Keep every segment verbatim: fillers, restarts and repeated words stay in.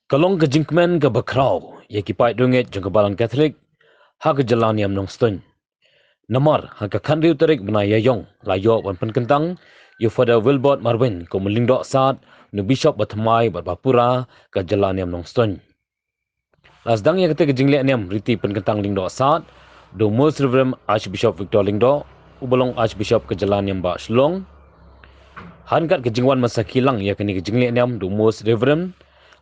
Ka long ka jingkmen kaba khraw ïa ki paid riewngeit jong ka Balang Katholik ha ka jylla niam Nongstoiñ. Namar ha ka khathynriew tarik bnai Ïaïong la ïoh ban pynkyntang ïa u Father Wilbert Marwein kum u lyngdoh sad, u Bishop ba thymmai bad ba pura ka jylla niam Nongstoiñ. La sdang ïa kata ka jingleh niam riti pynkyntang lyngdoh sad da u Most Reverend Archbishop Victor Lyngdoh, uba long Archbishop ka jylla niam ba Shillong. Ha ryngkat ka jingwan ban sakhi lang ïa kane ka jingleh niam da u Most Reverend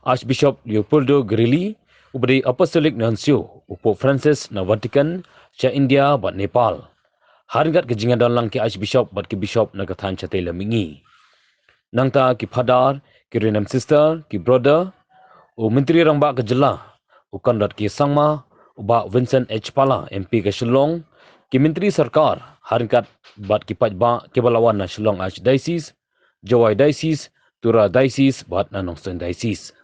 Archbishop Leopoldo Grilli, uba dei Apostolic Nuncio u Pope Francis na Vatican sha India bad Nepal. Ha ryngkat ka jingïadon lang ki Archbishop bad ki Bishop na ka thaiñ shatei lam mihngi. Nangta ki Phadar, ki Ryniem Sister, ki Brother, u Myntri Rangbah ka jylla u Conrad K Sangma, u Bah Vincent H Pala, M P ka Shillong, ki Myntri Sorkar ha ryngkat bad ki paidbah kiba la wan na Shillong Archdiocese, Jowai Diocese, Tura Diocese bad na Nongstoiñ Diocese.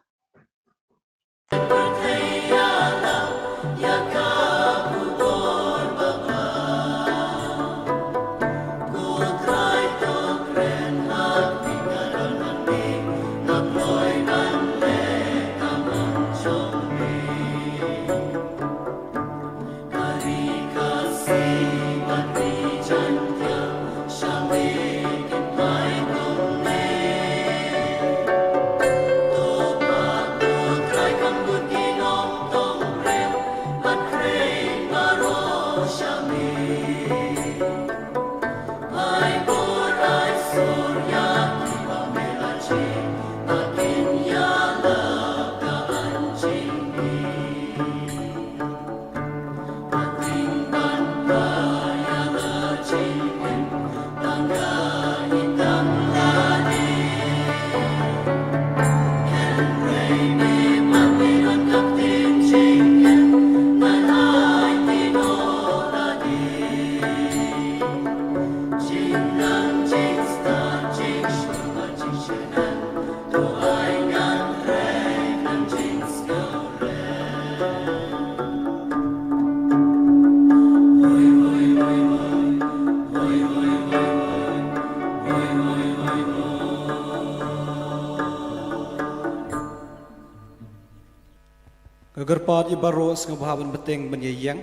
Ka kyrpad ïa baroh, sngewbha ban bteng ban ïeng.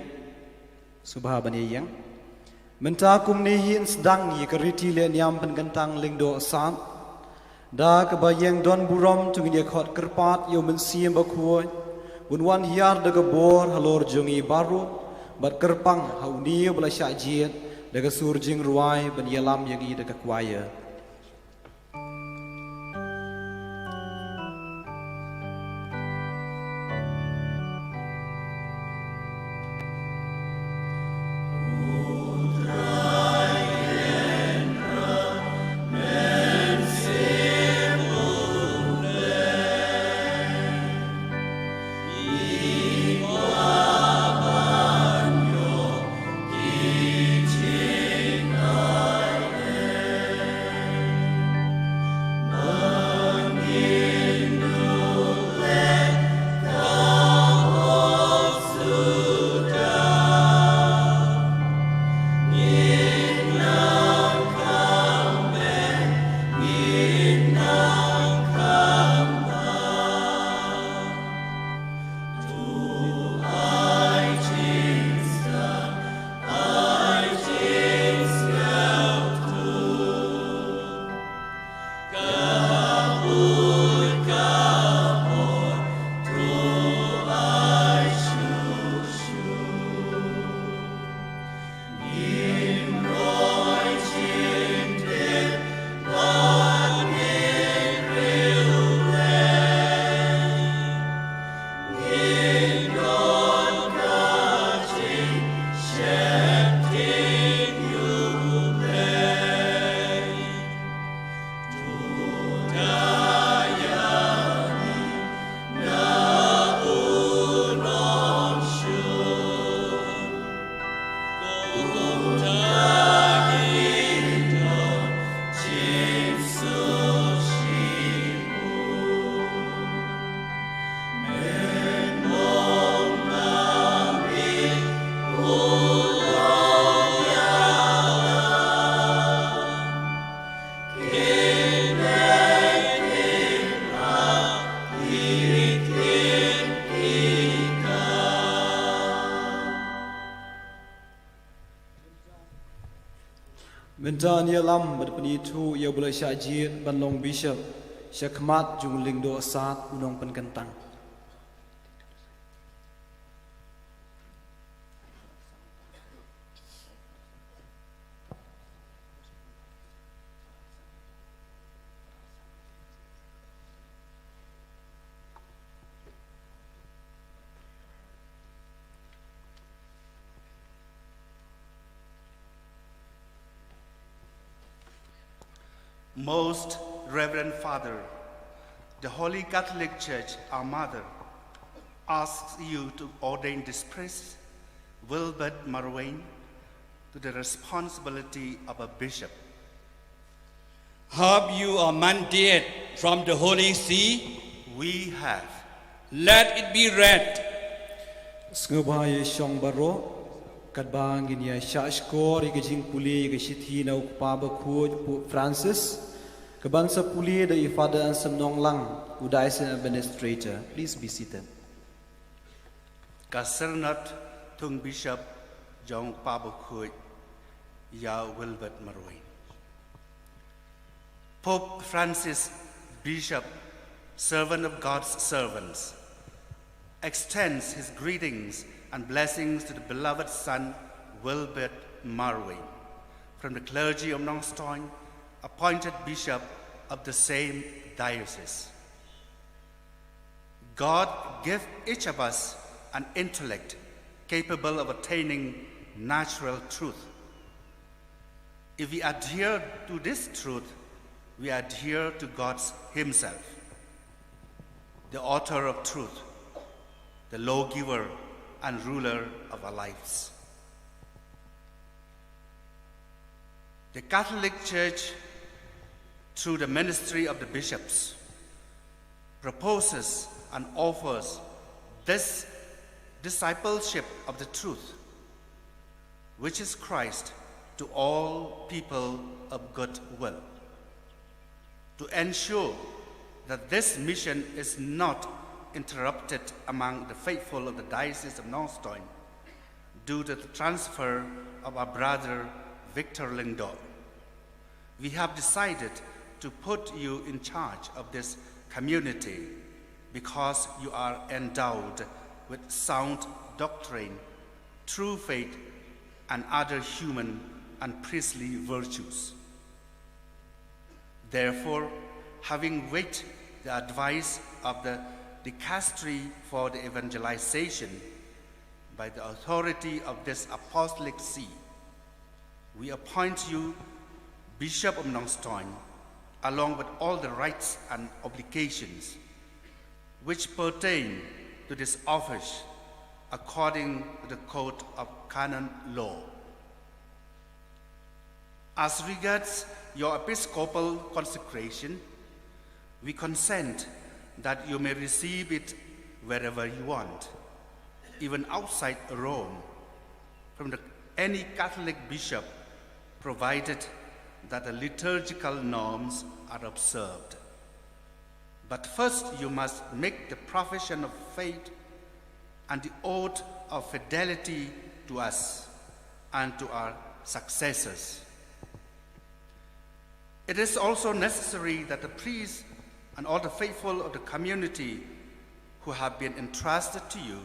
Sngewbha ban ïeng. Mynta kumne hi yn sdang ïa ka riti leh niam pynkyntang lyngdoh san. Da kaba ïeng don burom to ngin ïa khot kyrpad ïa u Mynsiem Bakhuid un wan hiar da ka bor halor jong ngi baroh bad kyrpang ha une uba la shah jied da ka sur jingrwai ban ïalam ïa ngi da ka choir. Mynta ngi ïalam bad pynithuh ïa u ba la shah jied ban long bishop shakhmat jong u lyngdoh sad u nongpynkyntang. Most Reverend Father, the Holy Catholic Church, our Mother, asks you to ordain this priest, Wilbert Marwein, to the responsibility of a bishop. Have you a mandate from the Holy See? We have. Let it be read. Sngewbha ïa shong baroh, katba ngin ïa shah shkor ïa ka jingpule ïa ka shithi na u Kpa Bakhuid Pope Francis, ka ban sa pule da i Father Anselm Nonglang, u Diocesan Administrator. Please be seated. Ka Synod Thung Bishop jong u Kpa Bakhuid ïa u Wilbert Marwein. Pope Francis, Bishop, servant of God's servants, extends his greetings and blessings to the beloved son Wilbert Marwein, from the clergy of Nongstoin, appointed bishop of the same diocese. God give each of us an intellect capable of attaining natural truth. If we adhere to this truth, we adhere to God Himself, the author of truth, the lawgiver and ruler of our lives. The Catholic Church, through the ministry of the bishops, proposes and offers this discipleship of the truth, which is Christ, to all people of good will. To ensure that this mission is not interrupted among the faithful of the Diocese of Nongstoin due to the transfer of our brother Victor Lyngdoh, we have decided to put you in charge of this community because you are endowed with sound doctrine, true faith, and other human and priestly virtues. Therefore, having weighed the advice of the Dicastery for the Evangelization by the authority of this Apostolic See, we appoint you Bishop of Nongstoin, along with all the rights and obligations which pertain to this office according to the Code of Canon Law. As regards your episcopal consecration, we consent that you may receive it wherever you want, even outside Rome, from the, any Catholic bishop, provided that the liturgical norms are observed. But first you must make the profession of faith and the oath of fidelity to us and to our successors. It is also necessary that the priests and all the faithful of the community who have been entrusted to you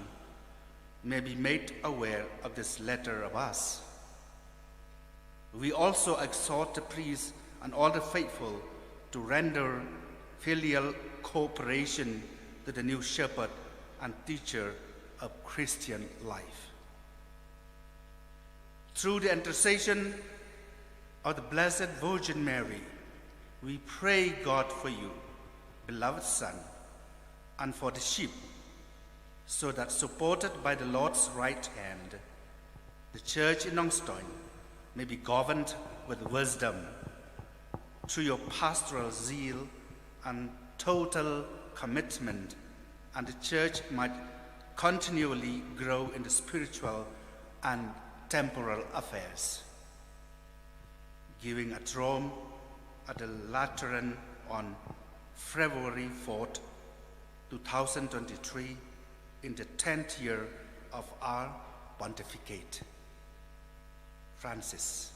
may be made aware of this letter of us. We also exhort the priests and all the faithful to render filial cooperation to the new shepherd and teacher of Christian life. Through the intercession of the Blessed Virgin Mary, we pray God for you, beloved son, and for the sheep, so that supported by the Lord's right hand, the church in Nongstoin may be governed with wisdom through your pastoral zeal and total commitment, and the church might continually grow in the spiritual and temporal affairs. Giving at Rome at the Lateran on February fourth, two thousand twenty-three, in the tenth year of our pontificate. Francis.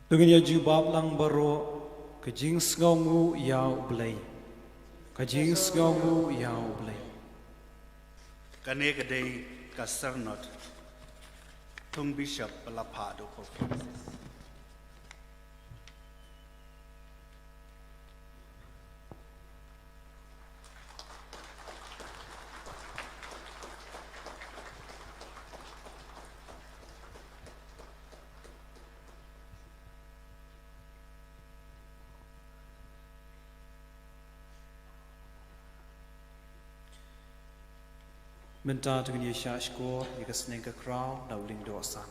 To ngin ïa jubab lang baroh, ka jingsngewnguh ïa U Blei. Ka jingsngewnguh ïa U Blei. Kane ka dei ka Synod. Thung Bishop ba la phah da u Pope Francis. Mynta to ngin ïa shah shkor ïa ka sneng ka khraw na u Lyngdoh San.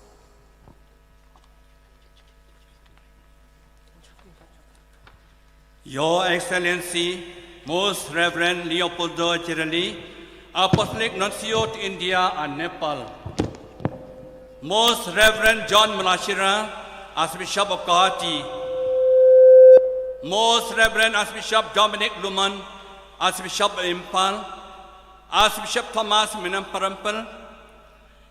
Your Excellency, Most Reverend Leopoldo Cherali, Apostolic Nuncio to India and Nepal. Most Reverend John Malashira, Archbishop of Guwahati. Most Reverend Archbishop Dominic Lumon, Archbishop of Imphal. Archbishop Thomas Menamparampil,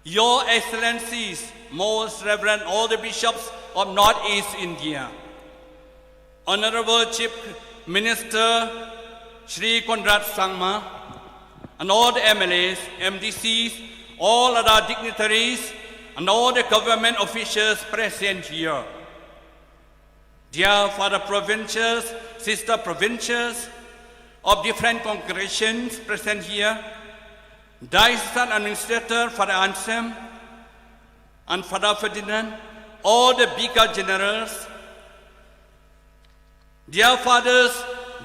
Your Excellencies, Most Reverend all the Bishops of Northeast India, Honorable Chief Minister Shri Conrad Sangma, and all the M L As, M D Cs, all other dignitaries, and all the government officials present here. Dear Father Provincials, Sister Provincials of different congregations present here, Diocesan Administrator, Father Anselm, and Father Ferdinand, all the Vicar Generals, dear fathers,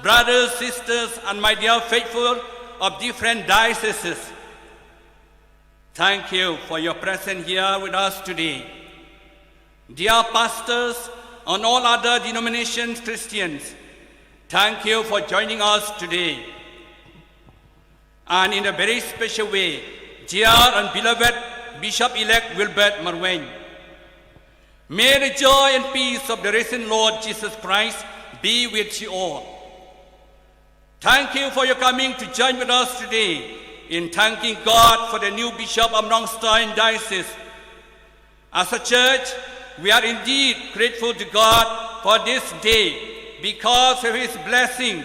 brothers, sisters, and my dear faithful of different dioceses, thank you for your presence here with us today. Dear pastors and all other denominations Christians, thank you for joining us today. And in a very special way, dear and beloved Bishop-elect Wilbert Marwein, may the joy and peace of the risen Lord Jesus Christ be with you all. Thank you for your coming to join with us today in thanking God for the new Bishop of Nongstoin Diocese. As a church, we are indeed grateful to God for this day. Because of His blessing,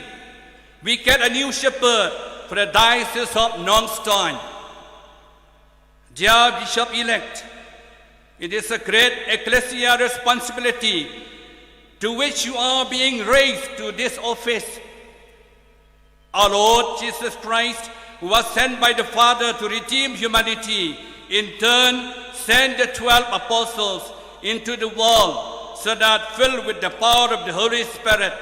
we get a new shepherd for the Diocese of Nongstoin. Dear Bishop-elect, it is a great ecclesia responsibility to which you are being raised to this office. Our Lord Jesus Christ, who was sent by the Father to redeem humanity, in turn sent the twelve apostles into the world so that, filled with the power of the Holy Spirit,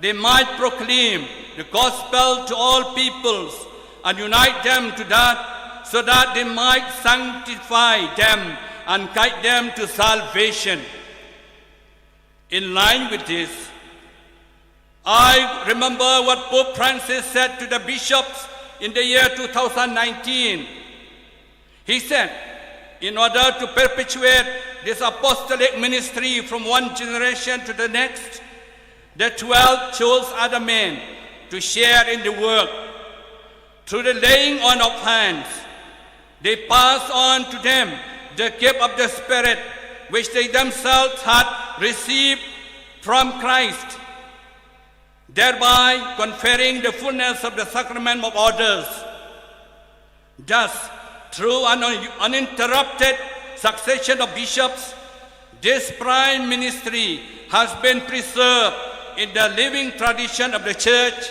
they might proclaim the gospel to all peoples and unite them to that, so that they might sanctify them and guide them to salvation. In line with this, I remember what Pope Francis said to the bishops in the year two thousand nineteen. He said, in order to perpetuate this apostolic ministry from one generation to the next, the twelve chose other men to share in the work. Through the laying on of hands, they passed on to them the gift of the Spirit, which they themselves had received from Christ, thereby conferring the fullness of the sacrament of orders. Thus, through an un-, uninterrupted succession of bishops, this prime ministry has been preserved in the living tradition of the Church,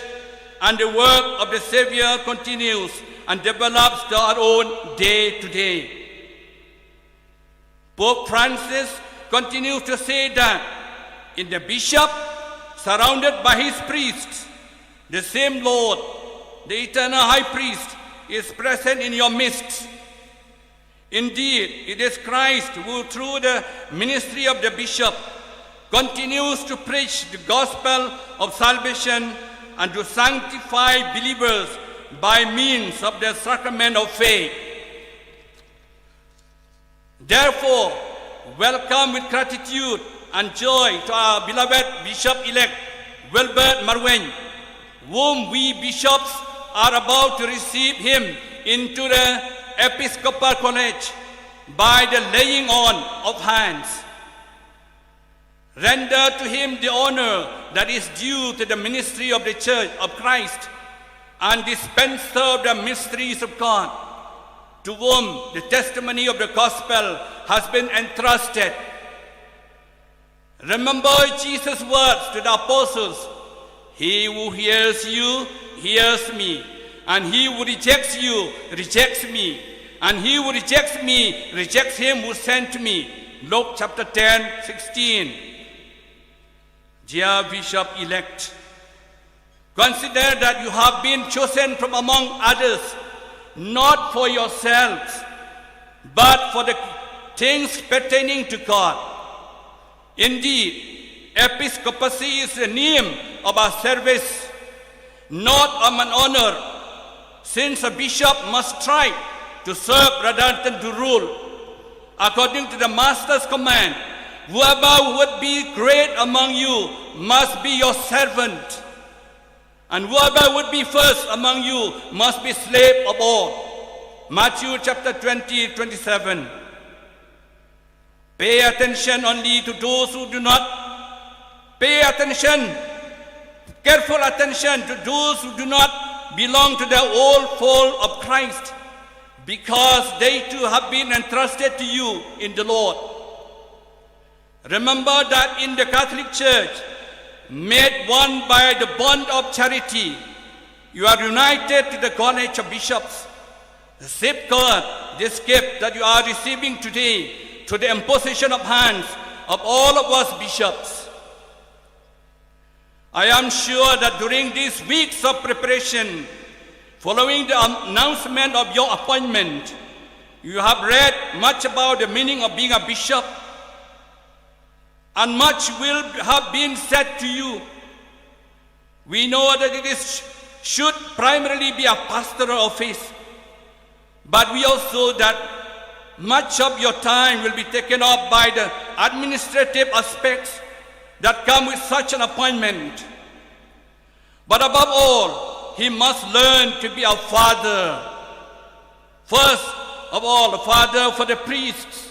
and the work of the Savior continues and develops to our own day to day. Pope Francis continues to say that in the bishop, surrounded by his priests, the same Lord, the eternal high priest, is present in your midst. Indeed, it is Christ who, through the ministry of the bishop, continues to preach the gospel of salvation and to sanctify believers by means of the sacrament of faith. Therefore, welcome with gratitude and joy to our beloved Bishop-elect Wilbert Marwein, whom we bishops are about to receive him into the Episcopal College by the laying on of hands. Render to him the honor that is due to the ministry of the church of Christ and dispenser of the mysteries of God, to whom the testimony of the gospel has been entrusted. Remember Jesus' words to the apostles: "He who hears you hears me, and he who rejects you rejects me, and he who rejects me rejects him who sent me." Luke chapter ten, sixteen. Dear Bishop elect, consider that you have been chosen from among others, not for yourselves, but for the things pertaining to God. Indeed, episcopacy is the name of our service, not of an honor, since a bishop must strive to serve rather than to rule. According to the master's command, whoever would be great among you must be your servant, and whoever would be first among you must be slave of all. Matthew chapter twenty, twenty-seven. Pay attention only to those who do not pay attention, careful attention to those who do not belong to the old fold of Christ, because they too have been entrusted to you in the Lord. Remember that in the Catholic Church, made one by the bond of charity, you are united to the College of Bishops. Safeguard this gift that you are receiving today through the imposition of hands of all of us bishops. I am sure that during these weeks of preparation, following the announcement of your appointment, you have read much about the meaning of being a bishop, and much will have been said to you. We know that it is, should primarily be a pastoral office, but we also that much of your time will be taken up by the administrative aspects that come with such an appointment. But above all, he must learn to be a father. First of all, a father for the priests.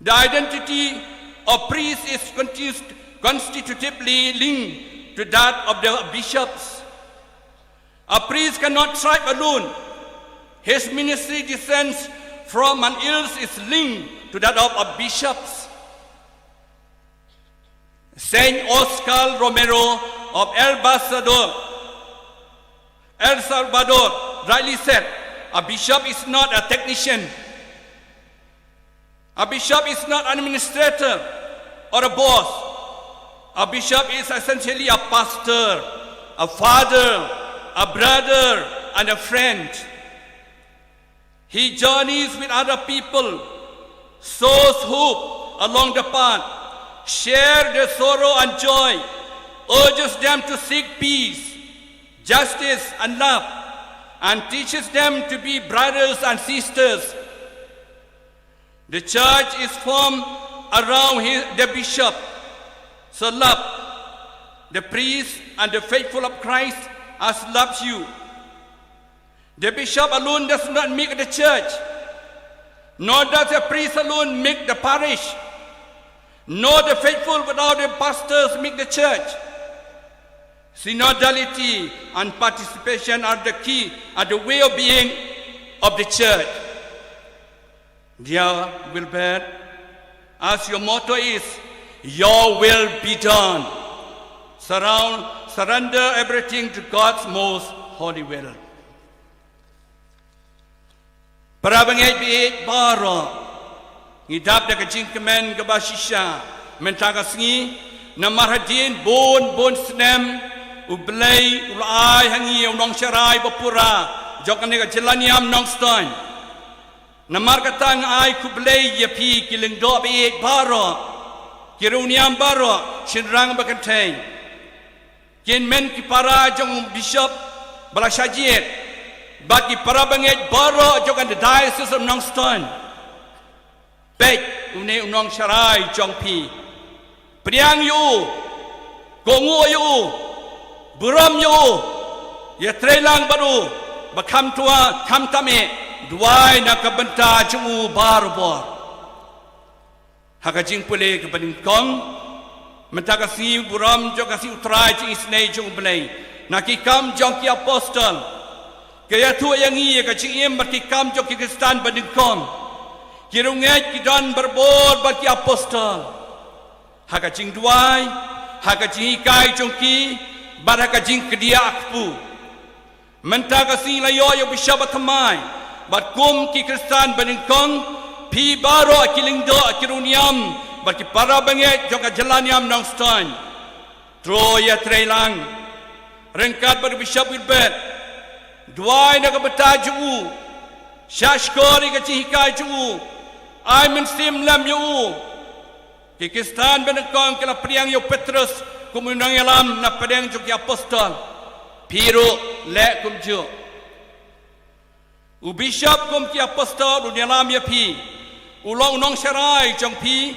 The identity of priests is contis-, constitutively linked to that of the bishops. A priest cannot thrive alone. His ministry descends from and ills is linked to that of a bishop's. Saint Oscar Romero of El Salvador, El Salvador rightly said, "A bishop is not a technician. A bishop is not an administrator or a boss. A bishop is essentially a pastor, a father, a brother, and a friend." He journeys with other people, sows hope along the path, shares their sorrow and joy, urges them to seek peace, justice, and love, and teaches them to be brothers and sisters. The church is formed around his, the bishop. So love the priest and the faithful of Christ as loves you. The bishop alone does not make the church, nor does the priest alone make the parish, nor the faithful without the pastors make the church. Synodality and participation are the key, are the way of being of the church. Dear Wilbert, as your motto is, "Your will be done." Surround, surrender everything to God's most holy will. Para bangeit baieit baroh, ngi dap da ka jingkmen kaba shisha mynta ka sngi, namar hadien bun bun snem U Blei u la ai ha ngi u nongsharai bapura jong kane ka jylla niam Nongstoiñ. Namar kata nga ai khublei ïa phi ki lyngdoh baieit baroh, ki riewniam baroh, shynrang ba kynthei. Kin men ki para jong u bishop ba la shah jied, bad ki para bangeit baroh jong ka Diocese of Nongstoiñ. Peit une u nongsharai jong phi. Pdiang ïa u, kohnguh ïa u, burom ïa u, ïatreilang bad u, ba kham twa kham tam eh, duwai na ka bynta jong u barabor. Ha ka jingpule kaba nyngkong mynta ka sngi, burom jong ka sngi U Trai, jingisynei jong U Blei, na Ki Kam jong ki Apostol, ka ïathuh ïa ngi ïa ka jingim bad ki kam jong ki Khristan banyngkong. Ki riewngeit ki don barabor bad ki Apostol ha ka jingduwai, ha ka jinghikai jong ki, bad ha ka jingkdiah kpu. Mynta ka sngi la ïoh ïa u Bishop bathymmai bad kum ki Khristan banyngkong, phi baroh ki lyngdoh, ki riewniam bad ki para bangeit jong ka jylla niam Nongstoiñ, to ïatreilang ryngkat bad u Bishop Wilbert. Duwai na ka bynta jong u, shahshkor ïa ka jinghikai jong u, ai mynsiem lem ïa u. Ki Khristan banyngkong ki la pdiang ïa u Petrus kum u nongïalam na pdeng jong ki Apostol. Phi ruh leh kumjuh. U Bishop kum ki Apostol un ïalam ïa phi, u long u nongsharai jong phi.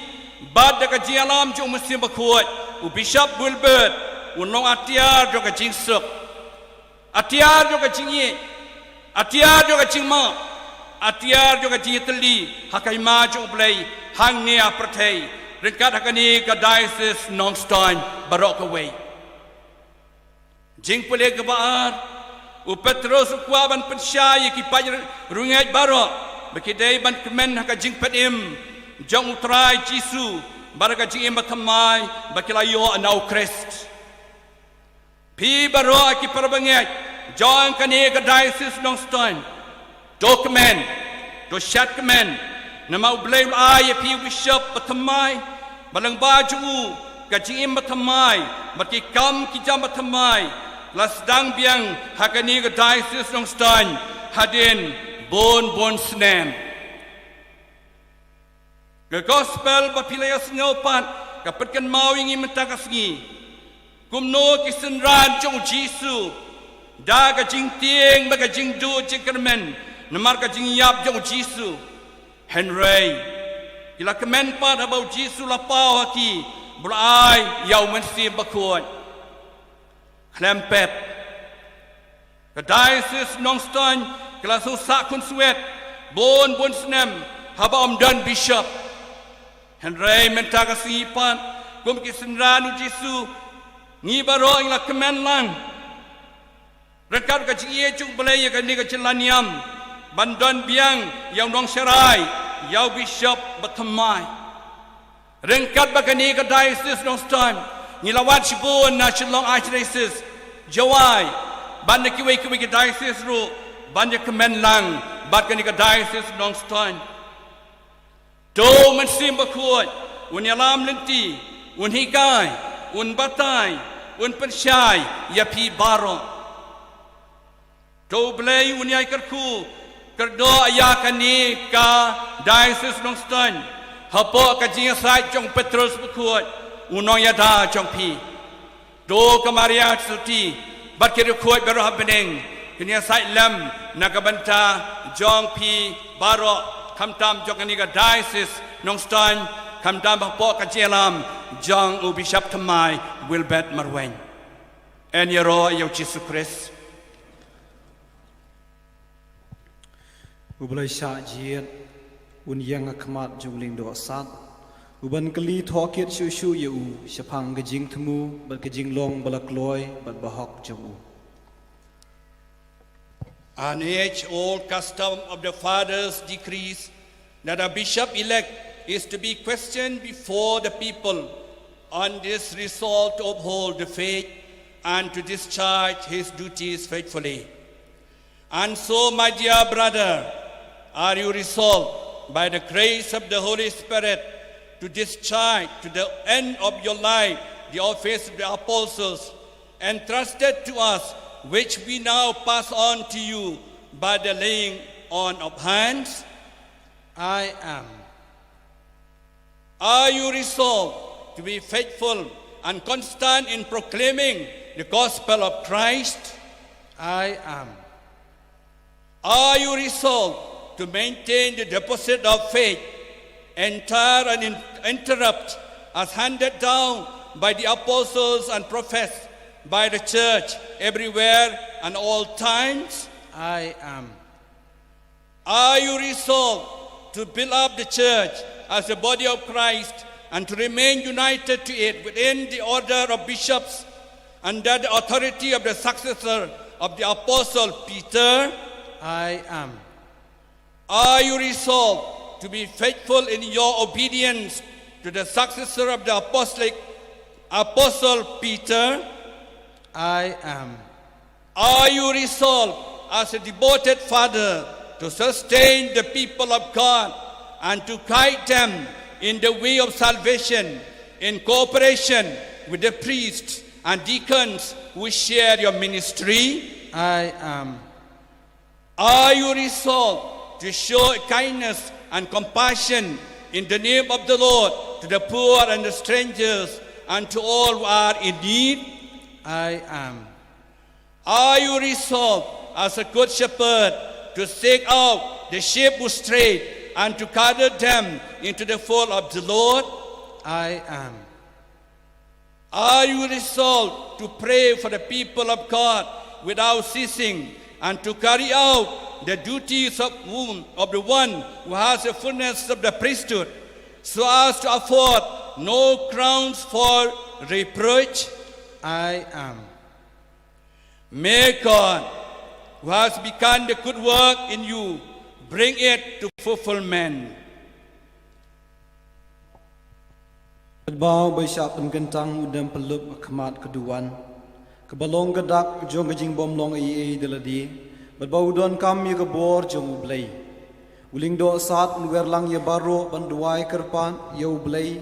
Bad da ka jingïalam jong u Mynsiem Bakhuid, u Bishop Wilbert un long atiar jong ka jingsuk, atiar jong ka jingïeit, atiar jong ka jingmap, atiar jong ka jingïatylli ha ka hima jong U Blei hangne ha pyrthei, ryngkat ha kane ka Diocese Nongstoiñ baroh kawei. Jingpule kaba ar, u Petrus u kwah ban pynshai ïa ki paid riewngeit baroh ba ki dei ban kmen ha ka jingpynim jong U Trai Jisu bad ha ka jingim bathymmai ba ki la ïoh na U Khrist. Phi baroh ki para bangeit jong kane ka Diocese Nongstoiñ, to kmen, to shad kmen, namar U Blei u la ai ïa phi u Bishop bathymmai, bad lyngba jong u ka jingim bathymmai bad ki kam ki jam bathymmai la sdang biang ha kane ka Diocese Nongstoiñ hadien bun bun snem. Ka Gospel ba phi la ïohsngew pat ka pynkynmaw ïa ngi mynta ka sngi kumno ki synran jong U Jisu da ka jingtieng bad ka jingduh jingkyrmen namar ka jingïap jong U Jisu. Hynrei ki la kmen pat haba U Jisu u la paw ha ki bad u la ai ïa U Mynsiem Bakhuid. Khlem pep, ka Diocese Nongstoiñ ka la shu sah khunswet bun bun snem haba ym don Bishop. Hynrei mynta ka sngi pat, kum ki synran U Jisu, ngi baroh ngi la kmen lang ryngkat ka jingïeit jong U Blei ïa kane ka jylla niam ban don biang ïa u nongsharai, ïa u Bishop bathymmai. Ryngkat bad kane ka Diocese Nongstoiñ, ngi la wad shibun na Shillong Archdiocese, Jowai, bad na kiwei kiwei ki diocese ruh ban ïa kmen lang bad kane ka Diocese Nongstoiñ. To U Mynsiem Bakhuid un ïalam lynti, un hikai, un batai, un pynshai ïa phi baroh. To U Blei un ïai kyrkhu kyrdoh ïa kane ka Diocese Nongstoiñ hapoh ka jingïasaid jong u Petrus Bakhuid, u nongïada jong phi. To ka Maria Theisotti bad ki riewkhuid baroh ha bneng kin ïasaid lem na ka bynta jong phi baroh, khamtam jong kane ka Diocese Nongstoiñ, khamtam hapoh ka jingïalam jong u Bishop Thymmai Wilbert Marwein. Yn ïaroh ïa U Jisu Khrist. U Blei shah jied, un ïeng ha khmat jong u lyngdoh sad, u ban kylli tohkit shuh shuh ïa u shaphang ka jingthmu bad ka jinglong ba la kloi bad ba hok jong u. An age-old custom of the Father's decrees that a bishop-elect is to be questioned before the people on this resolve to uphold the faith and to discharge his duties faithfully. And so, my dear brother, are you resolved by the grace of the Holy Spirit to discharge to the end of your life the office of the apostles entrusted to us, which we now pass on to you by the laying on of hands? I am. Are you resolved to be faithful and constant in proclaiming the gospel of Christ? I am. Are you resolved to maintain the deposit of faith, entire and uninterrupted, as handed down by the apostles and professed by the church everywhere and all times? I am. Are you resolved to build up the church as a body of Christ and to remain united to it within the order of bishops under the authority of the successor of the Apostle Peter? I am. Are you resolved to be faithful in your obedience to the successor of the apostolic Apostle Peter? I am. Are you resolved as a devoted father to sustain the people of God and to guide them in the way of salvation in cooperation with the priests and deacons who share your ministry? I am. Are you resolved to show kindness and compassion in the name of the Lord to the poor and the strangers and to all who are in need? I am. Are you resolved as a good shepherd to seek out the sheep who strayed and to gather them into the fold of the Lord? I am. Are you resolved to pray for the people of God without ceasing and to carry out the duties of whom, of the one who has the fullness of the priesthood, so as to afford no grounds for reproach? I am. May God, who has begun the good work in you, bring it to fulfillment. Bad ba u ba shah pynkyntang u dem pynlup ha khmat ka duwan, kaba long ka dak jong ka jingbymlong ei ei da lade, bad ba u donkam ïa ka bor jong U Blei. U lyngdoh sad un wer lang ïa baroh ban duwai kyrpad ïa U Blei,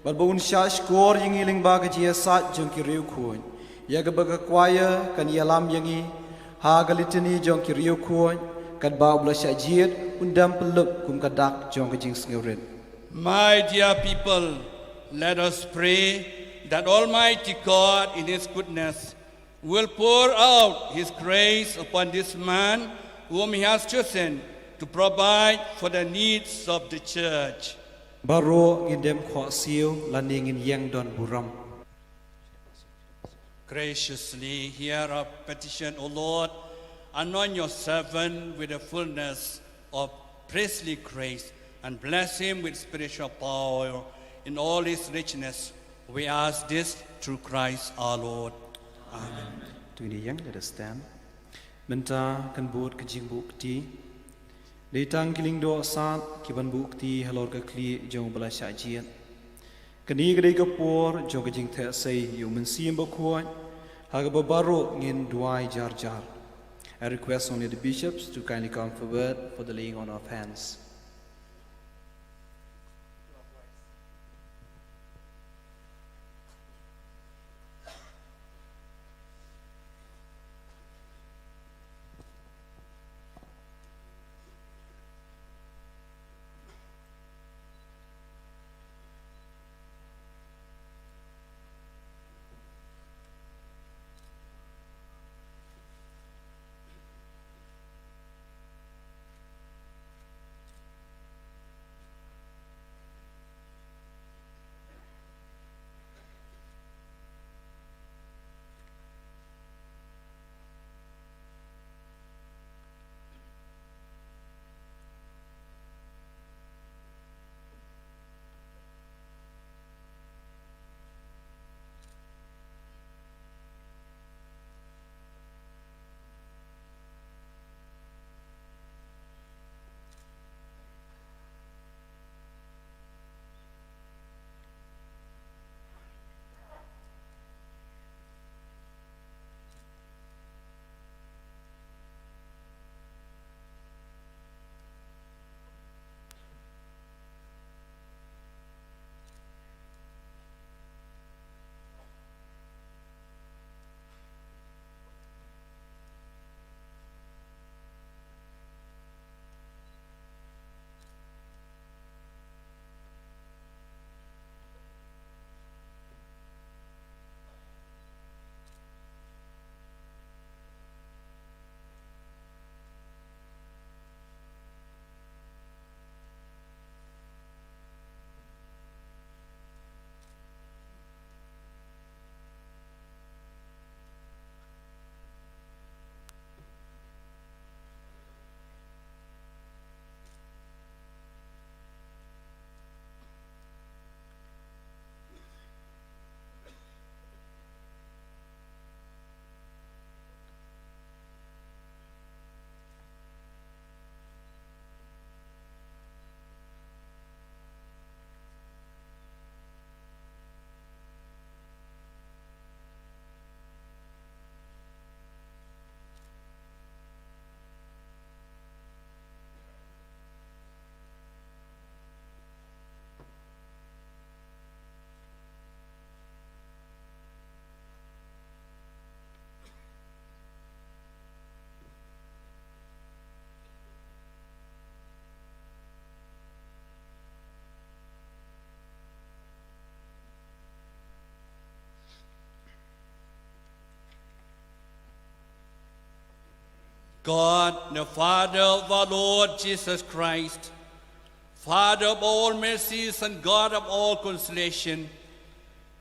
bad ba un shah shkor ïa ngi lyngba ka jingïasaid jong ki riewkhuid, ïa kaba ka kwaya kan ïalam ïa ngi ha ka litani jong ki riewkhuid, katba u ba la shah jied un dem pynlup kum ka dak jong ka jingsngewrit. My dear people, let us pray that Almighty God in his goodness will pour out his grace upon this man whom he has chosen to provide for the needs of the church. Baroh ngin dem khohsiew lane ngin ïeng don burom. Graciously hear our petition, O Lord. Anoint your servant with the fullness of priestly grace and bless him with spiritual power in all his richness. We ask this through Christ our Lord. Amen. To ngin ïeng, let us stand. Mynta kan bud ka jingbuh kti. Dei tang ki lyngdoh sad ki ban buh kti halor ka khlieh jong u ba la shah jied. Kane ka dei ka por jong ka jingtheh sei ïa u Mynsiem Bakhuid, ha kaba baroh ngin duwai jar jar. I request only the bishops to kindly come forward for the laying on of hands. God, the Father of our Lord Jesus Christ, Father of all mercies and God of all consolation,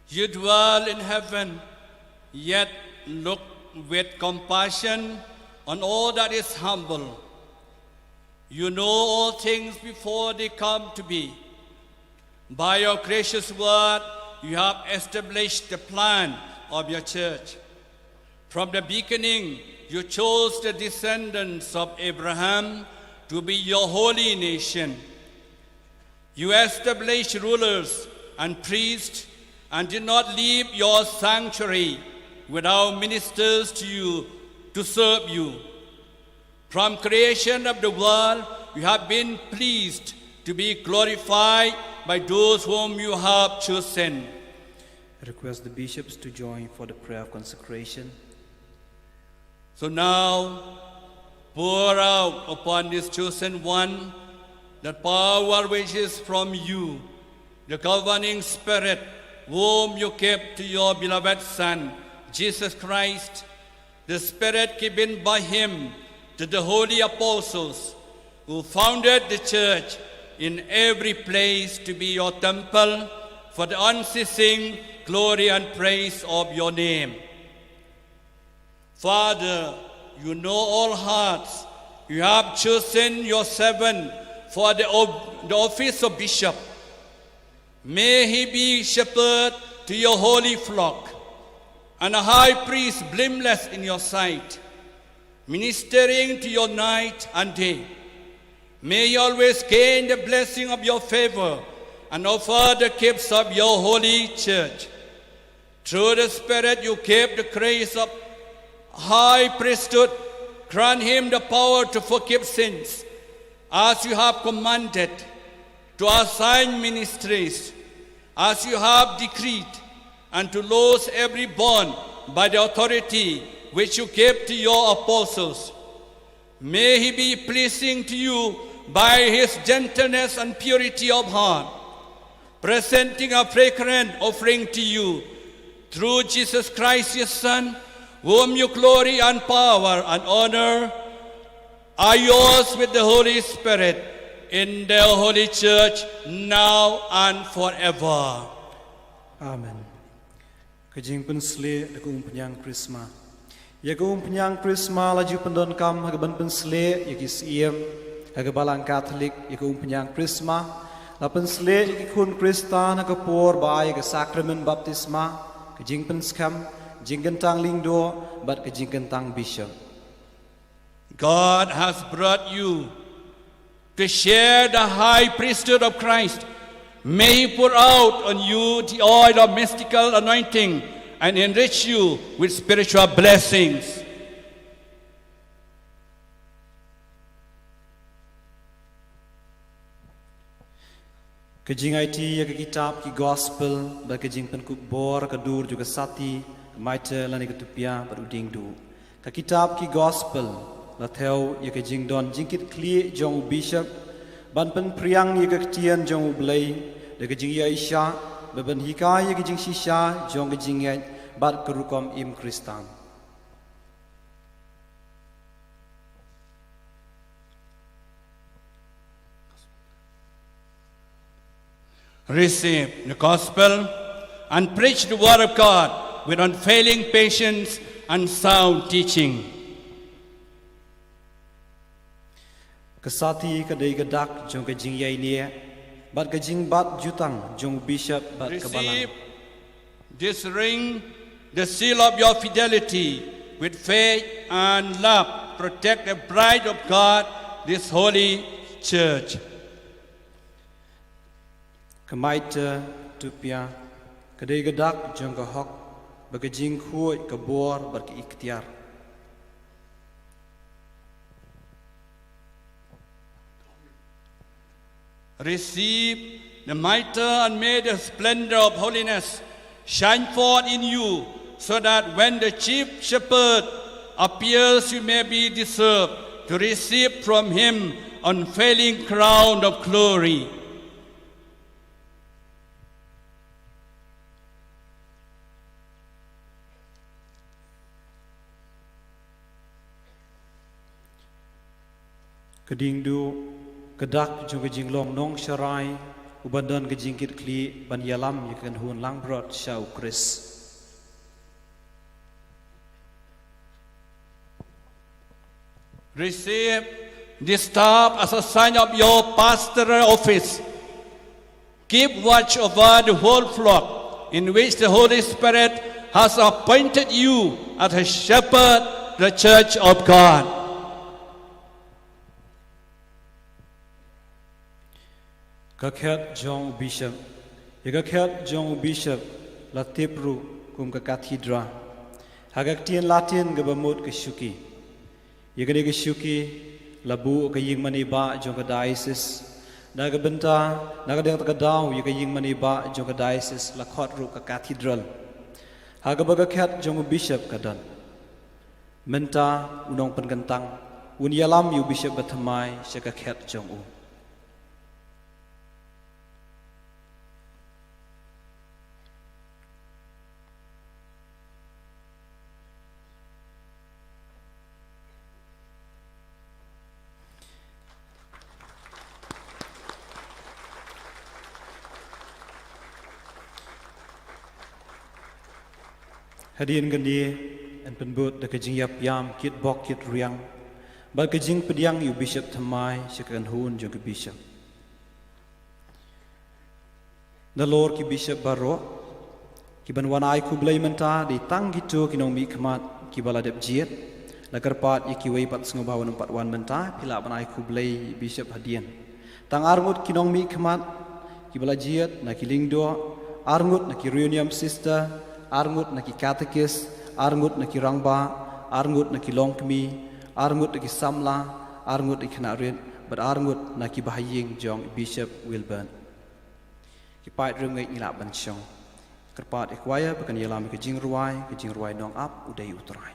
you dwell in heaven, yet look with compassion on all that is humble. You know all things before they come to be. By your gracious word, you have established the plan of your church. From the beginning, you chose the descendants of Abraham to be your holy nation. You established rulers and priests and did not leave your sanctuary without ministers to you to serve you. From creation of the world, you have been pleased to be glorified by those whom you have chosen. I request the bishops to join for the prayer of consecration. So now, pour out upon this chosen one that power which is from you, the governing spirit, whom you gave to your beloved Son, Jesus Christ, the Spirit given by him to the holy apostles who founded the church in every place to be your temple for the unceasing glory and praise of your name. Father, you know all hearts. You have chosen your servant for the, ob- the office of bishop. May he be shepherd to your holy flock and a high priest blameless in your sight, ministering to your night and day. May he always gain the blessing of your favor and offer the gifts of your holy church. Through the Spirit, you gave the grace of high priesthood. Grant him the power to forgive sins, as you have commanded, to assign ministries, as you have decreed, and to loose every bond by the authority which you gave to your apostles. May he be pleasing to you by his gentleness and purity of heart, presenting a fragrant offering to you through Jesus Christ, your Son, whom you glory and power and honor are yours with the Holy Spirit in the Holy Church now and forever. Amen. Ka jingpynshlei da ka umphniang krisma. Ïa ka umphniang krisma la ju pyndonkam ha ka ban pynsleh ïa ki siem ha ka Balang Katholik. Ïa ka umphniang krisma la pynsleh ïa ki khun Khristan ha ka por ba ai ïa ka sakramen baptisma, ka jingpynskhem, jingkyntang lyngdoh bad ka jingkyntang bishop. God has brought you to share the high priesthood of Christ. May he pour out on you the oil of mystical anointing and enrich you with spiritual blessings. Ka jingaiti ïa ka kitab ki Gospel bad ka jingpynkup bor ka dur jong ka Sati, ka Mater lane ka Tupia bad u Diengduh. Ka kitab ki Gospel la thew ïa ka jingdon jingkitkhlieh jong u Bishop ban pynphriang ïa ka ktien jong U Blei da ka jingïaishah bad ban hikai ïa ka jingshisha jong ka jingngeit bad ka rukom im Khristan. Receive the gospel and preach the word of God with unfailing patience and sound teaching. Ka Sati ka dei ka dak jong ka jingïaineh bad ka jingbat jutang jong u Bishop bad ka Balang. Receive this ring, the seal of your fidelity, with faith and love. Protect the bride of God, this holy church. Ka Mater Tupia ka dei ka dak jong ka hok bad ka jingkhuid, ka bor bad ka iktiar. Receive the mitre and may the splendor of holiness shine forth in you, so that when the chief shepherd appears, you may be deserved to receive from him unfailing crown of glory. Ka ding duh, ka dak jong ka jinglong nongsharai, u ban don ka jingkitkhlieh ban ïalam ïa ka kynhun langbrot sha u Khrist. Receive this staff as a sign of your pastoral office. Keep watch over the whole flock in which the Holy Spirit has appointed you as a shepherd, the church of God. Ka khet jong u bishop. Ïa ka khet jong u bishop la tip ruh kum ka cathedra. Ha ka ktien Latin kaba mut ka shuki. Ïa kane ka shuki la buh ka ïingmane bah jong ka diocese. Na ka bynta, na ka dang ka daw ïa ka ïingmane bah jong ka diocese la khot ruh ka cathedral. Ha kaba ka khet jong u bishop ka don. Mynta u nongpynkyntang un ïalam ïa u bishop bathymmai sha ka khet jong u. Hadien kane yn pynbud da ka jingïap ïam kit bok kit riang bad ka jingpdiang ïa u bishop thymmai sha ka kynhun jong ka bishop. Nalor ki bishop baroh ki ban wan ai khublei mynta dei tang kito ki nongmihkhmat kiba la dep jied. La kyrpad ïa kiwei pat sngewbha wan ym pat wan mynta, phi lah ban ai khublei bishop hadien. Tang arngut ki nongmihkhmat kiba la jied na ki lyngdoh, arngut na ki reunion sister, arngut na ki katekis, arngut na ki rangbah, arngut na ki longkmie, arngut na ki samla, arngut na ki khynnah rit bad arngut na ki bahaïing jong bishop Wilbert. Ki paid riewngeit ngi lah ban shong. Kyrpad ïa ka choir ba kan ïalam ïa ka jingrwai, ka jingrwai Nongap U Dei U Trai.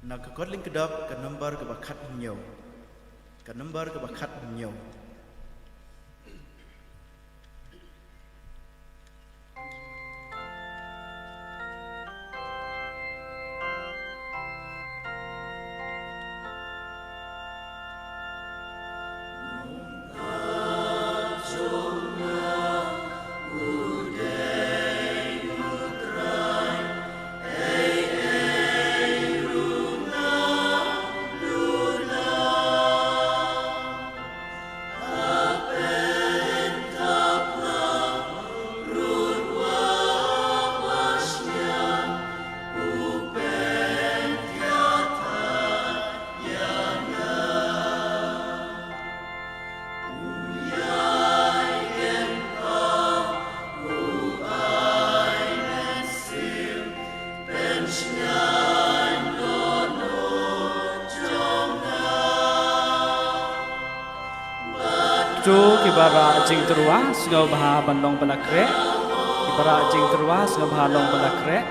Na ka kot lyngkdap ka number kaba khathynñiew. Ka number kaba khathynñiew. To kiba rah jingtyrwa sngewbha ban long ba la khreh. Kiba rah jingtyrwa sngewbha long ba la khreh.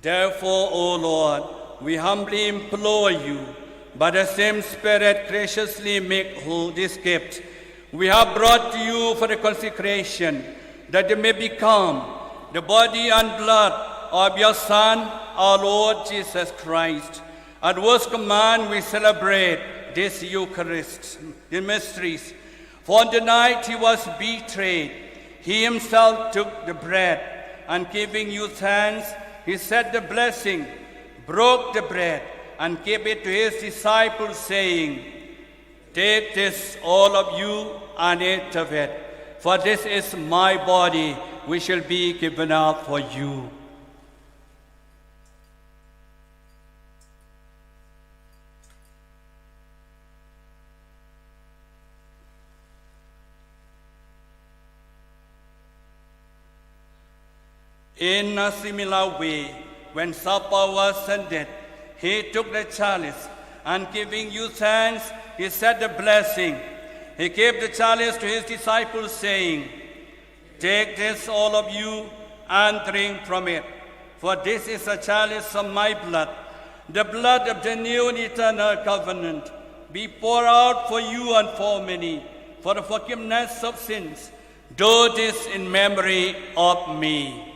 Therefore, O Lord, we humbly implore you, by the same Spirit, graciously make whole this gift we have brought to you for the consecration, that it may become the body and blood of your Son, our Lord Jesus Christ, at whose command we celebrate this Eucharist, the mysteries. For on the night he was betrayed, he himself took the bread, and giving you thanks, he said the blessing, broke the bread, and gave it to his disciples, saying, "Take this, all of you, and eat of it, for this is my body, which will be given up for you." In a similar way, when supper was ended, he took the chalice, and giving you thanks, he said the blessing. He gave the chalice to his disciples, saying, "Take this, all of you, and drink from it, for this is a chalice of my blood, the blood of the new and eternal covenant, be poured out for you and for many for the forgiveness of sins. Do this in memory of me."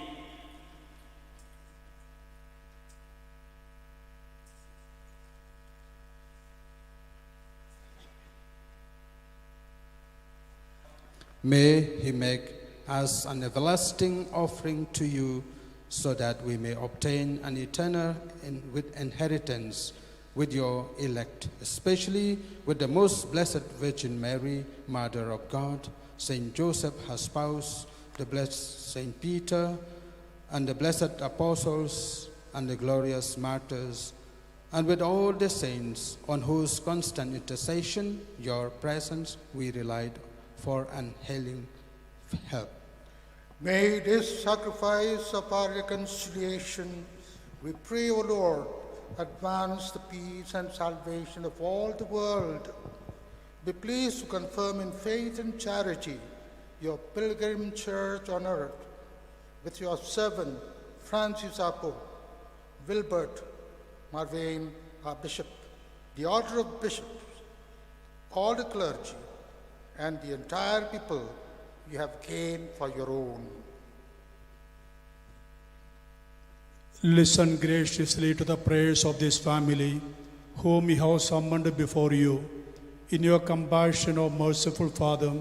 May he make us an everlasting offering to you, so that we may obtain an eternal in-, with inheritance with your elect, especially with the most blessed Virgin Mary, Mother of God, Saint Joseph, her spouse, the blessed Saint Peter, and the blessed apostles, and the glorious martyrs, and with all the saints on whose constant intercession your presence we relied for an healing help. May this sacrifice of our reconciliation, we pray, O Lord, advance the peace and salvation of all the world. Be pleased to confirm in faith and charity your pilgrim church on earth, with your servant Francis our Pope, Wilbert Marvain our Bishop, the Order of Bishops, all the clergy, and the entire people you have gained for your own. Listen graciously to the prayers of this family, whom we have summoned before you. In your compassion, O merciful Father,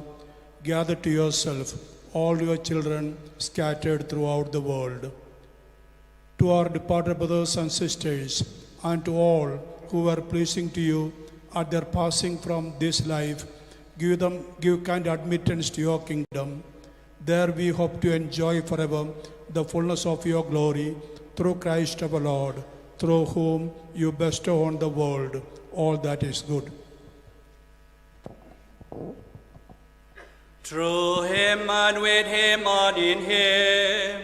Gather to yourself all your children scattered throughout the world. To our departed brothers and sisters, and to all who were pleasing to you at their passing from this life, give them, give kind admittance to your kingdom. There we hope to enjoy forever the fullness of your glory through Christ our Lord, through whom you bestow on the world all that is good. Through him and with him and in him,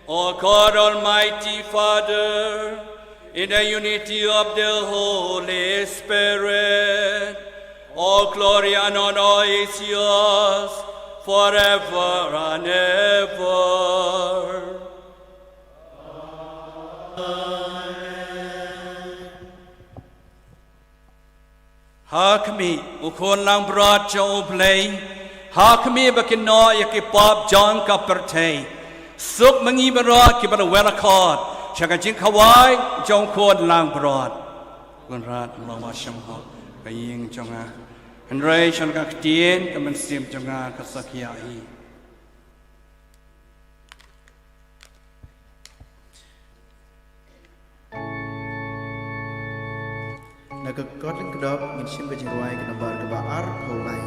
O God, Almighty Father, in the unity of the Holy Spirit, all glory and honor is yours forever and ever. Ha khmih, u khun langbrot jong U Blei, ha khmih ba kin noh ïa ki pop jong ka pyrthei. Suk ma ngi baroh kiba la wer khot sha ka jingkhawai jong u khun langbrot. Kynrad, long ba shemphang ka ïing jong nga. Hynrei sha ka ktien ka mynsiem jong nga ka sa khia hi. Na ka kot lyngkdop ngin shim ka jingrwai ka nambar kaba arphew lai.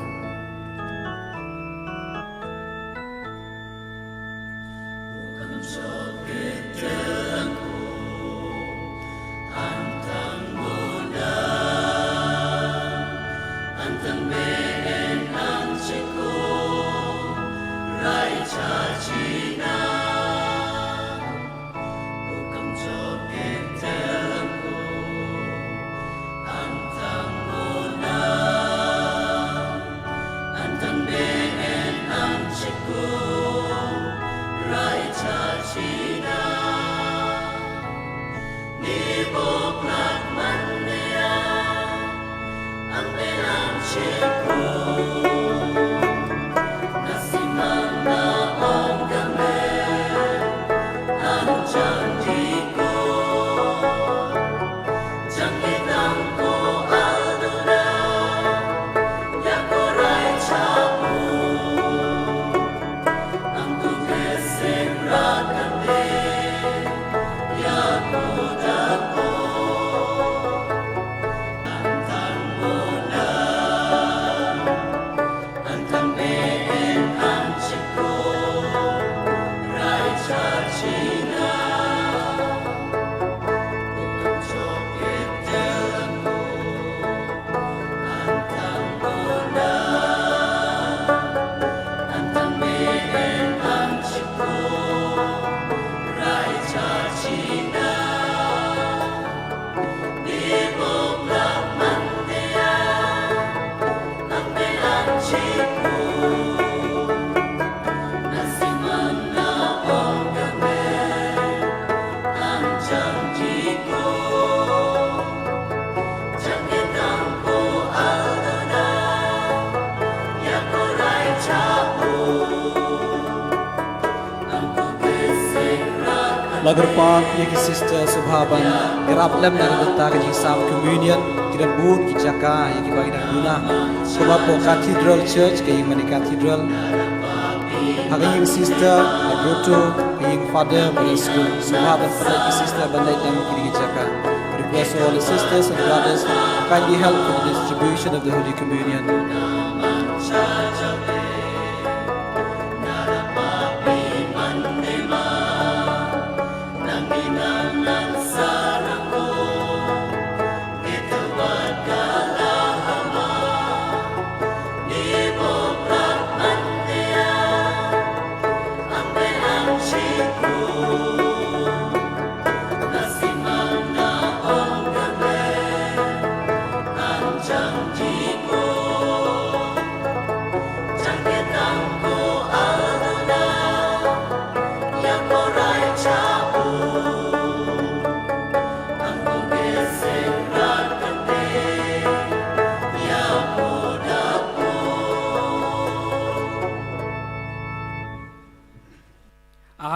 La kyrpad ïa ki sister sngewbha ban ïarap lem na ka bynta ka jingsam communion. Ki don bun ki jaka ïa kiba ki dang duna. Kumba hapoh Cathedral Church, ka ïing mane Cathedral. Ha ka ïing sister, ha grotto, ka ïing father, bad school. Sngewbha ban pynleit ki sister ban leit na kine ki jaka. Request all the sisters and brothers kindly help with the distribution of the Holy Communion.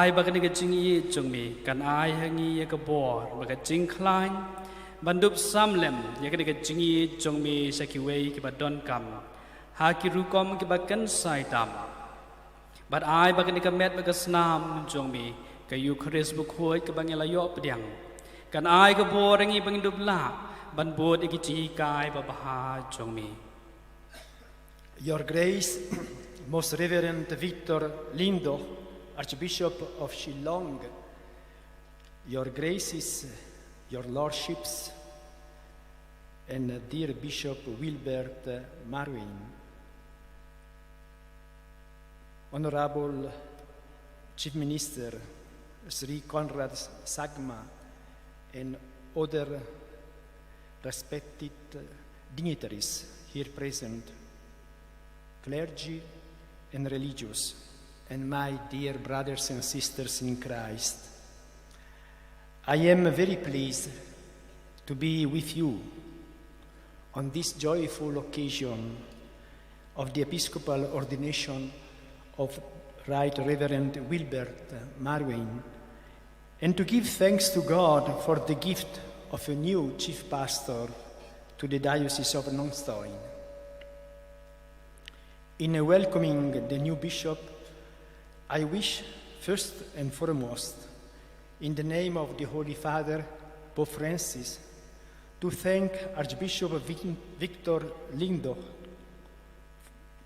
Ai ba kane ka jingïeit jong me kan ai ha ngi ïa ka bor bad ka jingkhlaiñ ban dup sam lem ïa kane ka jingïeit jong me sha kiwei kiba donkam. Ha ki rukom kiba kynsai tam. Bad ai ba kane ka met bad ka snam jong me, ka Eukharist bakhuid kaba ngi la ïoh pdiang, kan ai ka bor ïa ngi ba ngin dup lah ban bud ïa ki jinghikai babha jong me. Your Grace, Most Reverend Victor Lindog, Archbishop of Shillong, Your Graces, Your Lordships, and dear Bishop Wilbert Marwein, Honorable Chief Minister Shri Conrad Sangma, and other respected dignitaries here present, clergy and religious, and my dear brothers and sisters in Christ. I am very pleased to be with you on this joyful occasion of the episcopal ordination of Right Reverend Wilbert Marwein, and to give thanks to God for the gift of a new chief pastor to the Diocese of Nongstoin. In welcoming the new bishop, I wish first and foremost, in the name of the Holy Father, Pope Francis, to thank Archbishop Vin-, Victor Lindog,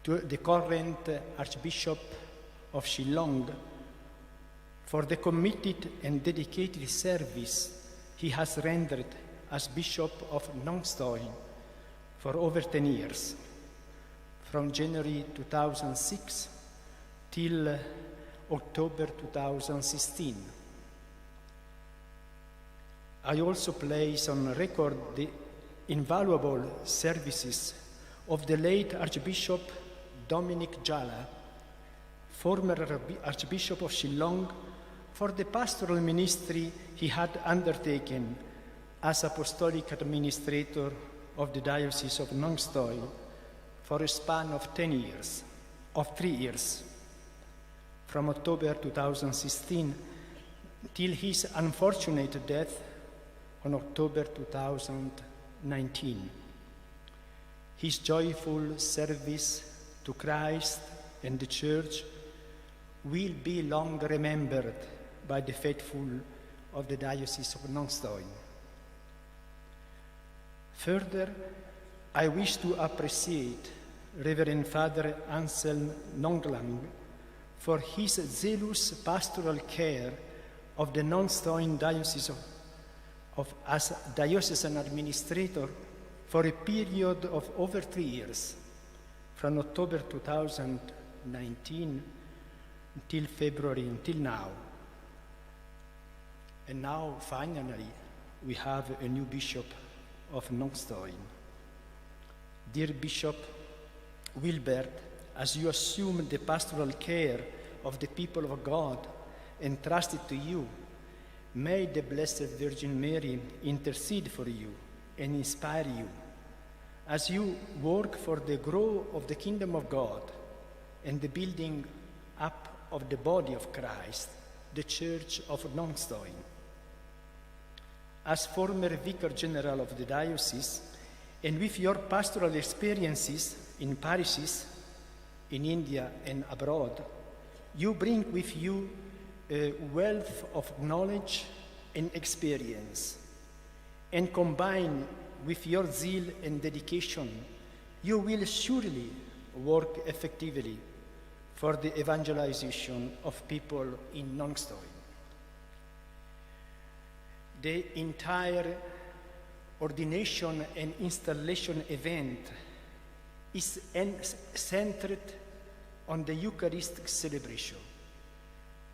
to the current Archbishop of Shillong, for the committed and dedicated service he has rendered as Bishop of Nongstoin for over ten years, from January two thousand six till October two thousand sixteen. I also place on record the invaluable services of the late Archbishop Dominic Jala, former Archbi-, Archbishop of Shillong, for the pastoral ministry he had undertaken as Apostolic Administrator of the Diocese of Nongstoin for a span of ten years, of three years, from October two thousand sixteen till his unfortunate death on October two thousand nineteen. His joyful service to Christ and the Church will be long remembered by the faithful of the Diocese of Nongstoin. Further, I wish to appreciate Reverend Father Anselm Nonglang for his zealous pastoral care of the Nongstoin Diocese of, of as diocesan administrator for a period of over three years, from October two thousand nineteen until February, until now. And now, finally, we have a new bishop of Nongstoin. Dear Bishop Wilbert, as you assume the pastoral care of the people of God entrusted to you, may the Blessed Virgin Mary intercede for you and inspire you as you work for the growth of the kingdom of God and the building up of the body of Christ, the Church of Nongstoin. As former Vicar General of the Diocese, and with your pastoral experiences in parishes in India and abroad, you bring with you a wealth of knowledge and experience, and combined with your zeal and dedication, you will surely work effectively for the evangelization of people in Nongstoin. The entire ordination and installation event is en-, centered on the Eucharistic celebration,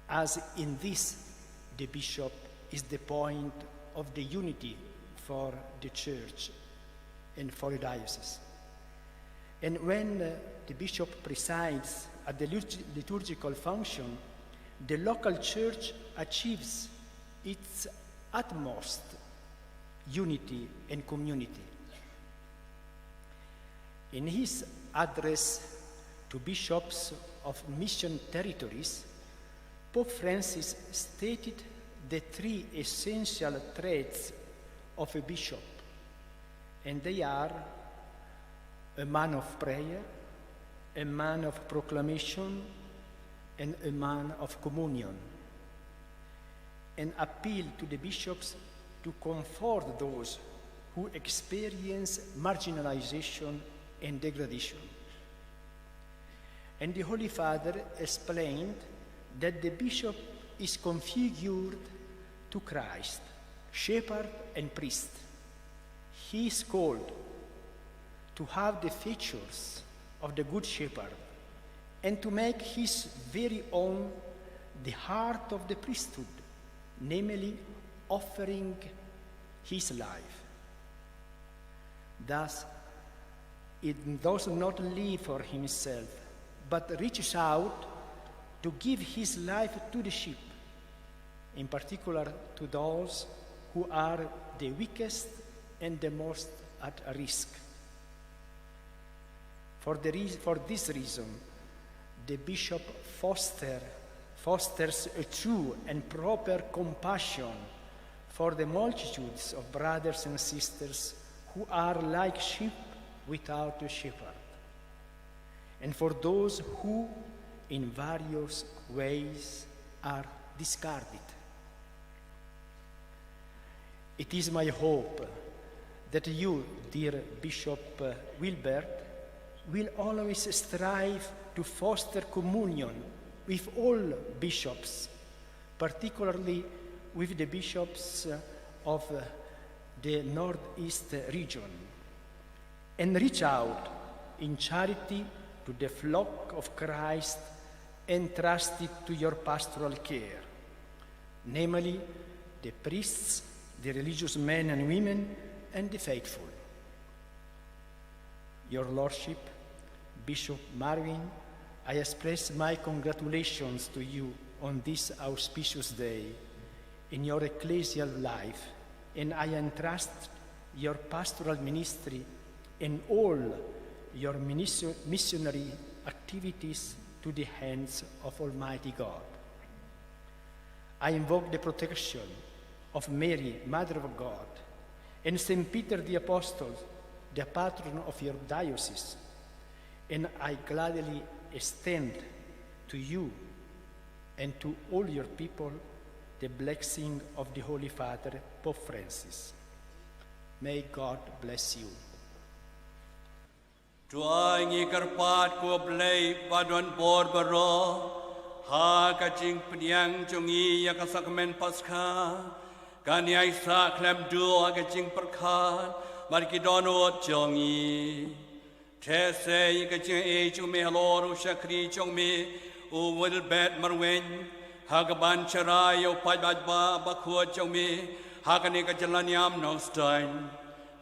as in this the bishop is the point of the unity for the church and for the diocese. And when, uh, the bishop presides at the liturg-, liturgical function, the local church achieves its utmost unity and community. In his address to bishops of mission territories, Pope Francis stated the three essential traits of a bishop, and they are a man of prayer, A man of proclamation and a man of communion. An appeal to the bishops to comfort those who experience marginalization and degradation. And the Holy Father explained that the bishop is configured to Christ, shepherd and priest. He is called to have the features of the Good Shepherd and to make his very own the heart of the priesthood, namely offering his life. Thus, it does not live for himself, but reaches out to give his life to the sheep, in particular to those who are the weakest and the most at risk. For, the re- for this reason, the bishop foster, fosters a true and proper compassion for the multitudes of brothers and sisters who are like sheep without a shepherd, and for those who, in various ways, are discarded. It is my hope that you, dear Bishop Wilbert, will always strive to foster communion with all bishops, particularly with the bishops of the Northeast region, and reach out in charity to the flock of Christ entrusted to your pastoral care, namely the priests, the religious men and women, and the faithful. Your Lordship, Bishop Marwin, I express my congratulations to you on this auspicious day in your ecclesial life, and I entrust your pastoral ministry and all your minis- missionary activities to the hands of Almighty God. I invoke the protection of Mary, Mother of God, and Saint Peter the Apostle, the patron of your diocese, and I gladly extend to you and to all your people the blessing of the Holy Father, Pope Francis. May God bless you. To ai ngi kyrpad ko Blei ba don bor baroh, ha ka jingpdiang jong ngi ïa ka sakramen Paskha, kan ïai sah khlem duh ha ka jingpyrkhat bad ki dohnud jong ngi. Te sa ïa ka jingaiei jong me halor u shakri jong me u Wilbert Marwin, ha kaban sharai ïa u paidbah bakhuid jong me ha kane ka jingïalam nongstoiñ.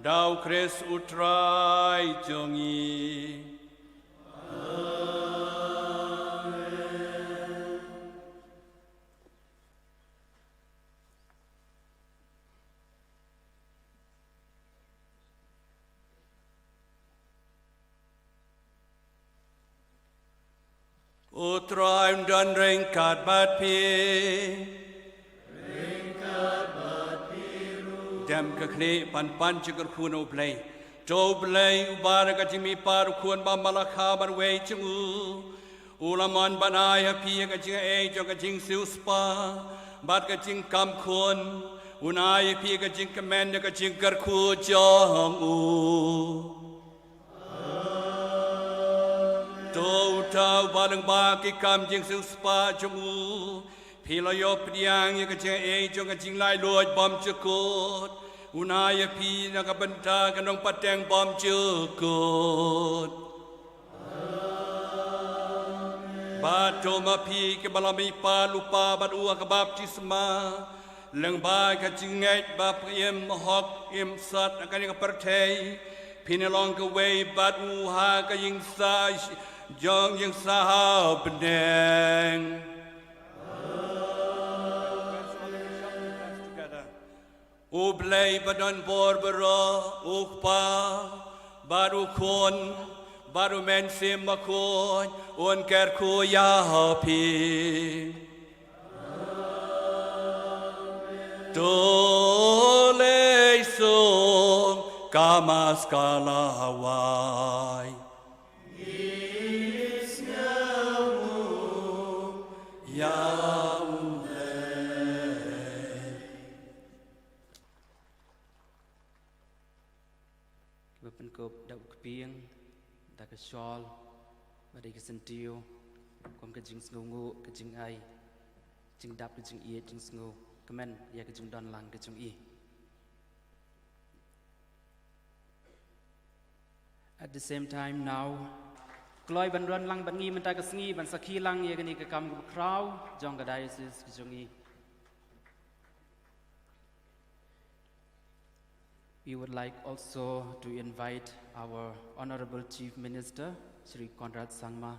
Da u Khrist u Trai jong ngi. U Trai un don ryngkat bad phi. Ryngkat bad phi ruh. Dem ka khlieh ban pan jingkyrkhu na u Blei. To u Blei uba da ka jingmihpat u Khun bad u Malakha marwei jong u, u la mon ban ai ha phi ïa ka jingaiei jong ka jingsiewspah bad ka jingkam khun. Un ai ha phi ïa ka jingkmen da ka jingkyrkhu jong u. To uta uba lyngba ki kam jingsiewspah jong u phi la ïoh pdiang ïa ka jingaiei jong ka jinglaitluid bymjukut, un ai ha phi na ka bynta ka nongpateng bymjukut. Bad to ma phi kiba la mihpat lypa bad u ha ka baptisma, lyngba ka jingngeit ba phi im hok im sat ha kane ka pyrthei, phin ïalong kawei bad u ha ka ïingsah jong ïingsah ha bneng. U Blei ba don bor baroh, u Kpa bad u Khun bad u Mynsiem Bakhuid, un kyrkhu ïa phi. To leit suk ka Mass ka la wai. Ïa u Blei. Kiba pynkup da u kpieng, da ka shawl, ba dei ka syntiew, kum ka jingsngewnguh, ka jingai, jingdap ka jingïeit, jingsngew kmen ïa ka jingdon lang ka jong i. At the same time now, kloi ban don lang bad ngi mynta ka sngi ban sakhi lang ïa kane ka kam kaba khraw jong ka diocese ka jong i. We would like also to invite our Honorable Chief Minister, Shri Conrad Sangma,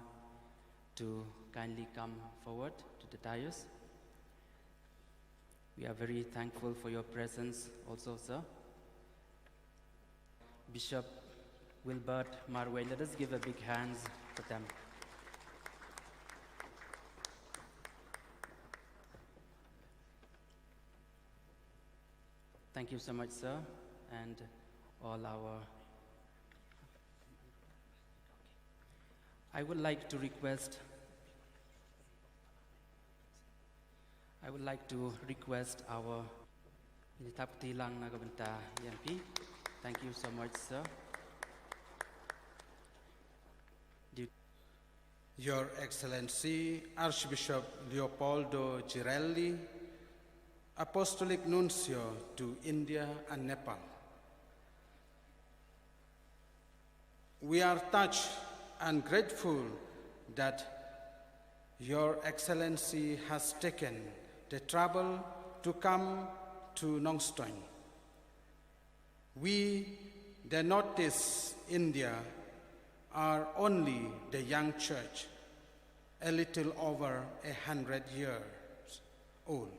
to kindly come forward to the dais. We are very thankful for your presence also, sir. Bishop Wilbert Marwein, let us give a big hands for them. Thank you so much, sir, and all our. I would like to request, I would like to request our, ngi thap kti lang na ka bynta ïa phi. Thank you so much, sir. Due Your Excellency Archbishop Leopoldo Girelli, Apostolic Nuncio to India and Nepal. We are touched and grateful that Your Excellency has taken the trouble to come to Nongstoin. We, the Northeast India, are only the young church, a little over a hundred years old.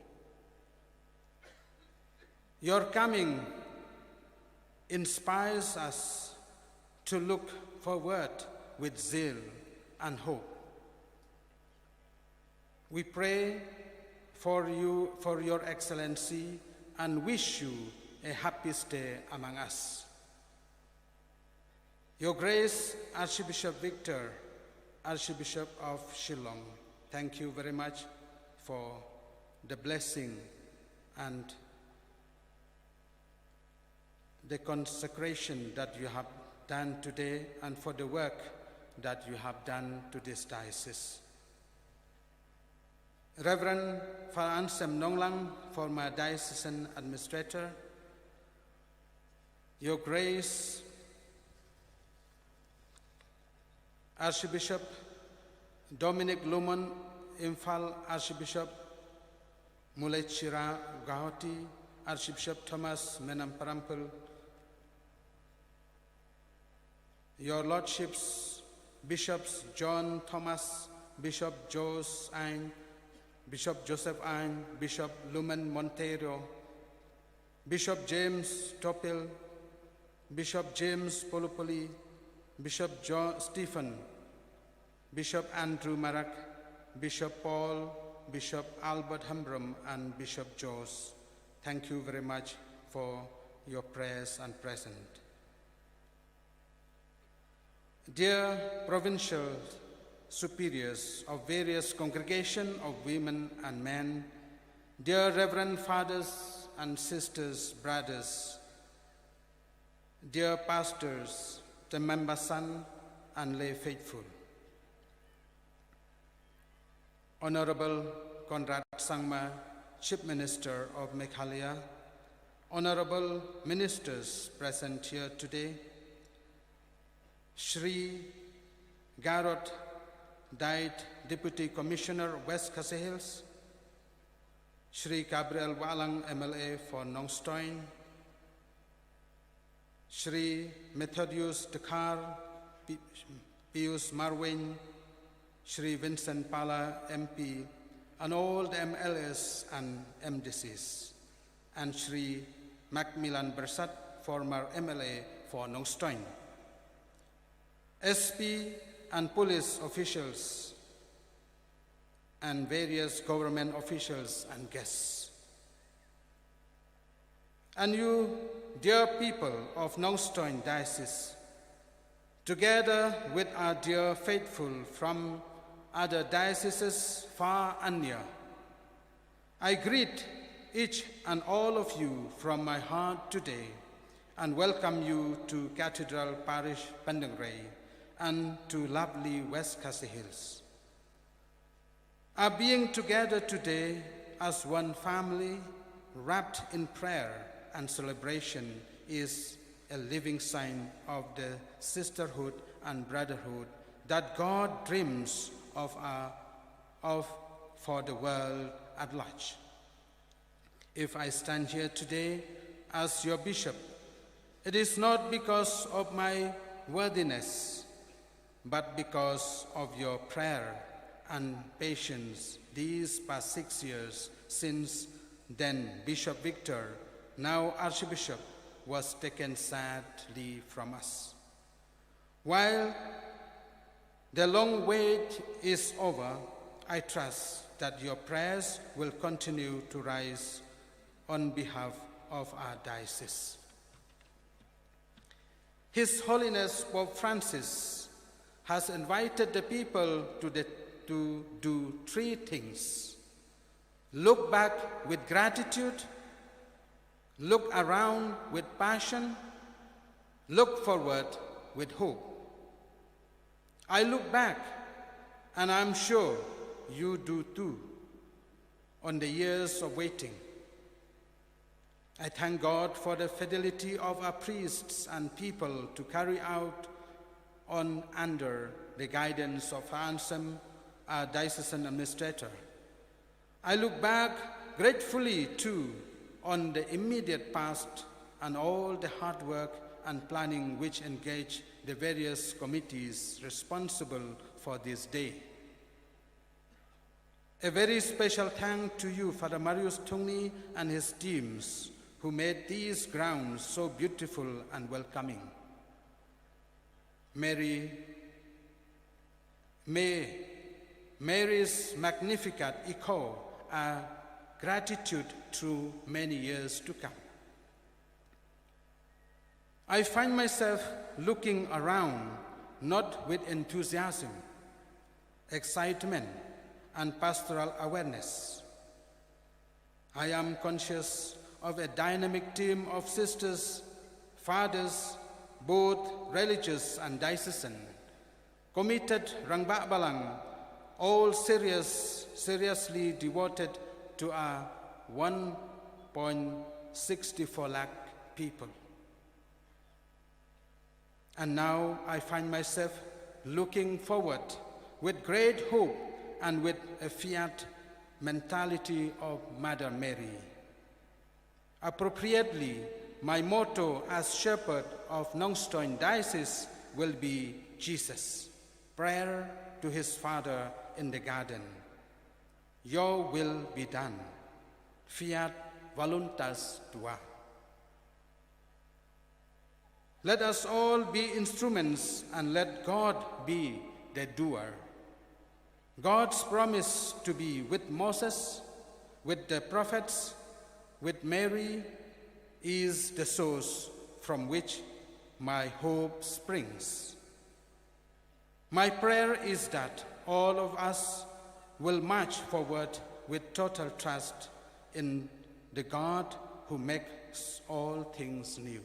Your coming inspires us to look forward with zeal and hope. We pray for you, for Your Excellency, and wish you a happy stay among us. Your Grace, Archbishop Victor, Archbishop of Shillong, thank you very much for the blessing and the consecration that you have done today and for the work that you have done to this diocese. Reverend Father Anselm Nonglang, former diocesan administrator, Your Grace, Archbishop Dominic Lumon, Imphal, Archbishop Mullaichhira, Guwahati, Archbishop Thomas Menam Parampil, Your Lordships, Bishops John Thomas, Bishop Jose Ain, Bishop Joseph Ain, Bishop Lumen Monteiro, Bishop James Topil, Bishop James Polupoli, Bishop John Stephen, Bishop Andrew Marak, Bishop Paul, Bishop Albert Hambrum, and Bishop Joes. Thank you very much for your prayers and present. Dear provincial superiors of various congregation of women and men, dear reverend fathers and sisters, brothers, dear pastors, the member son and lay faithful. Honorable Conrad Sangma, Chief Minister of Meghalaya, honorable ministers present here today, Shri Garod Dait, Deputy Commissioner, West Khasi Hills, Shri Gabriel Wahlang, M L A for Nongstoin, Shri Methodius Dkhar, Pi-, Pius Marwein, Shri Vincent Pala, M P, and all the M L As and M D Cs, and Shri Macmillan Byrsat, former M L A for Nongstoin, S P and police officials, and various government officials and guests. And you, dear people of Nongstoin Diocese, together with our dear faithful from other dioceses far and near. I greet each and all of you from my heart today and welcome you to Cathedral Parish Pendengray and to lovely West Khasi Hills. Our being together today as one family, wrapped in prayer and celebration, is a living sign of the sisterhood and brotherhood that God dreams of, our, of for the world at large. If I stand here today as your bishop, it is not because of my worthiness, but because of your prayer and patience these past six years since then Bishop Victor, now Archbishop, was taken sadly from us. While the long wait is over, I trust that your prayers will continue to rise on behalf of our diocese. His Holiness Pope Francis has invited the people to, the, to do three things: look back with gratitude, look around with passion, look forward with hope. I look back, and I'm sure you do too, on the years of waiting. I thank God for the fidelity of our priests and people to carry out on under the guidance of Anselm, our diocesan administrator. I look back gratefully too on the immediate past and all the hard work and planning which engaged the various committees responsible for this day. A very special thank to you, Father Marius Thungni and his teams, who made these grounds so beautiful and welcoming. Mary, may Mary's Magnificat echo our gratitude through many years to come. I find myself looking around, not with enthusiasm, excitement, and pastoral awareness. I am conscious of a dynamic team of sisters, fathers, both religious and diocesan, committed rangbah balang, all serious, seriously devoted to our one point six four lakh people. And now I find myself looking forward with great hope and with a fiat mentality of Mother Mary. Appropriately, my motto as Shepherd of Nongstoin Diocese will be Jesus, prayer to his Father in the garden. Your will be done. Fiat voluntas tua. Let us all be instruments and let God be the doer. God's promise to be with Moses, with the prophets, with Mary is the source from which my hope springs. My prayer is that all of us will march forward with total trust in the God who makes all things new.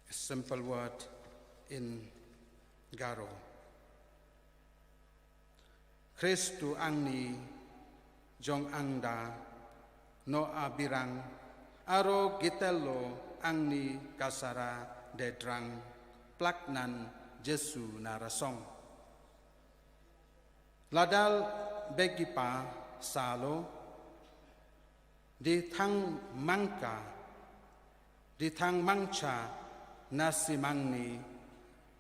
A simple word in Garo. Khristu angni jong angda, no abirang, aro gitello angni kasara de drang, plaknan Jesu na rasong. Ladal begipa salo, di thang mangka, di thang mangcha, nasi mangni,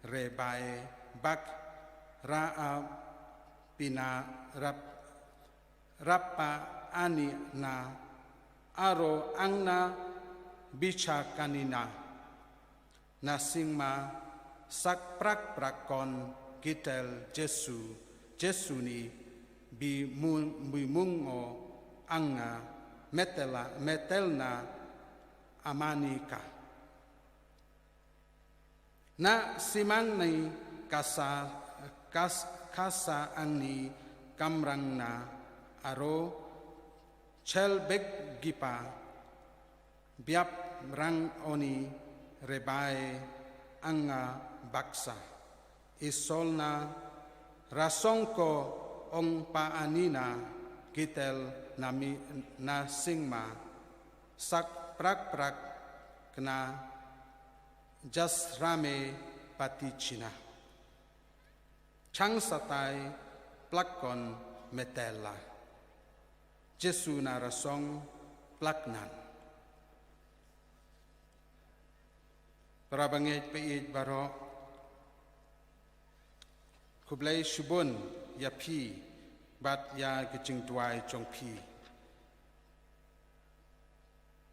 rebai, bak, raa, pina, rap, rapa, ani, na, aro, angna, bicha, kanina. Na singma sak prak prak kon gitel Jesu, Jesu ni bi mu-, bi mungo angna metela, metelna amanika. Na simang ni kasa kas kasa angni kamrang na aro chel bek gipa biap rang oni rebai anga baksa. Isolna rasong ko ong pa anina gitel nami na singma sak prak prak kena jas rame pati China. Chang satai plak kon metela. Jesu na rasong plak nan. Para bangeit peit baro. Khublei shibun ya phi bad ya ki jingduwai jong phi.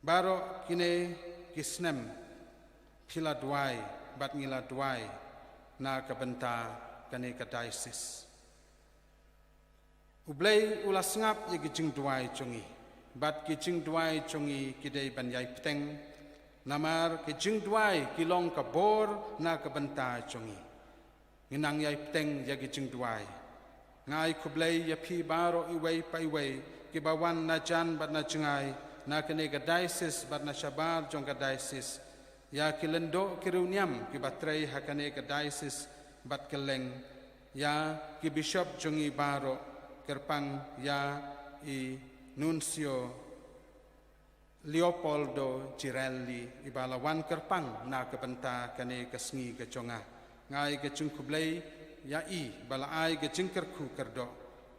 Baro kine ki snem phi la duwai bad ngi la duwai na ka bynta kane ka diocese. U Blei u la sngap ya ki jingduwai jong ngi bad ki jingduwai jong ngi ki dei ban yai pteng. Namar ki jingduwai ki long ka bor na ka bynta jong ngi. Ngi nang yai pteng ya ki jingduwai. Nga ai khublei ya phi baro iwei pa iwei ki ba wan na jan bad na jngai na kane ka diocese bad na shabar jong ka diocese. Ya ki lyngdoh ki riewniam ki ba trei ha kane ka diocese bad kylleng. Ya ki bishop jong ngi baro kyrpang ya i Nuncio Leopoldo Girelli i ba la wan kyrpang na ka bynta kane ka sngi ka jong nga. Nga ai ka jingkhublei ya i ba la ai ka jingkyrkhu kyrdoh.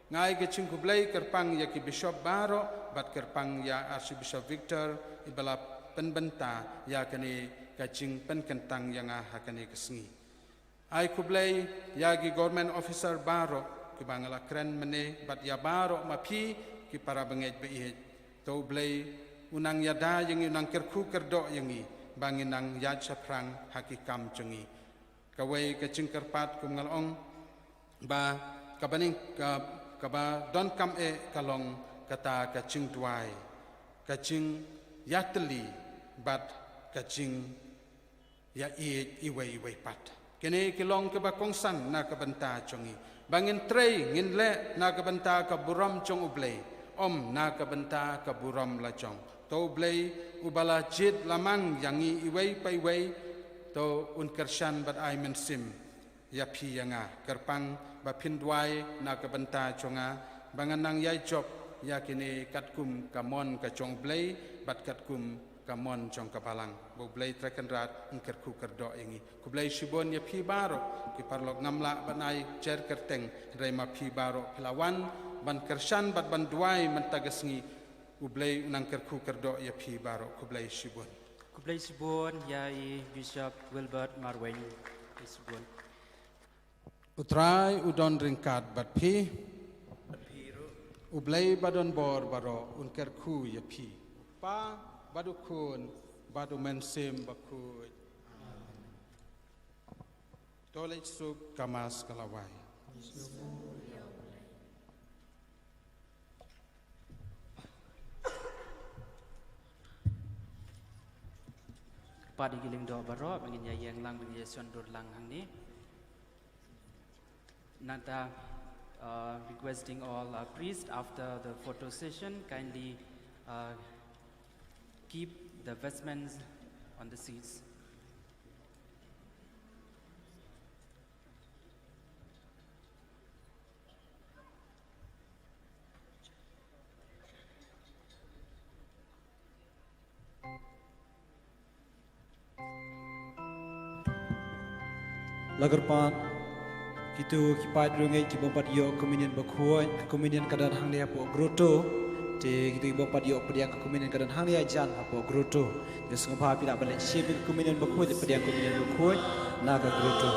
Nga ai ka jingkhublei kyrpang ya ki bishop baro bad kyrpang ya Archbishop Victor i ba la pynbynta ya kane ka jingpynkyntang ya nga ha kane ka sngi. Ai khublei ya ki government officer baro ki ba nga la kren mane bad ya baro ma phi ki para bangeit baieit. To U Blei u nang yada ya ngi, u nang kyrkhu kyrdoh ya ngi ba ngi nang ïaid shaphrang ha ki kam jong ngi. Kawei ka jingkyrpad kum nga la ong ba ka baning ka, ka ba donkam eh ka long kata ka jingduwai, ka jingïatylli bad ka jing ïa ïeit iwei iwei pat. Kine ki long kiba kongsan na ka bynta jong ngi ba ngin trei ngin leh na ka bynta ka burom jong U Blei, ym na ka bynta ka burom la jong. To U Blei uba la jied la mang ïa ngi iwei pa iwei, to un kyrshan bad ai mynsiem ïa phi ïa nga. Kyrpang ba phin duwai na ka bynta jong nga ba ngan nang ïai jop ïa kine katkum ka mon ka jong U Blei bad katkum ka mon jong ka balang. Ba U Blei Trai Kynrad un kyrkhu kyrdoh ïa ngi. Khublei shibun ïa phi baroh ki paralok. Ngam lah ban ai jer kyrteng hynrei ma phi baroh phi la wan ban kyrshan bad ban duwai mynta ka sngi. U Blei u nang kyrkhu kyrdoh ïa phi baroh. Khublei shibun. Khublei shibun ïa i Bishop Wilbert Marwein. Khublei shibun. U Trai u don ryngkat bad phi. U Blei ba don bor baroh un kyrkhu ïa phi. U Kpa bad u Khun bad u Mynsiem Bakhuid. To leit suk, ka Mass ka la wai. Pat ïa ki lyngdoh baroh ba ngin ïa ïeng lang, ba ngin ïa shon dur lang hangne. Nangta, uh, requesting all, uh, priests after the photo session, kindly, uh, keep the vestments on the seats. La kyrpad, kito ki paid riewngeit ki bym pat ïoh communion bakhuid, ka communion ka don hangne hapoh grotto. Te kito ki bym pat ïoh pdiang ka communion ka don hangne hajan hapoh grotto. Te sngewbha phi lah ban leit shim ka communion bakhuid, pdiang communion bakhuid na ka grotto.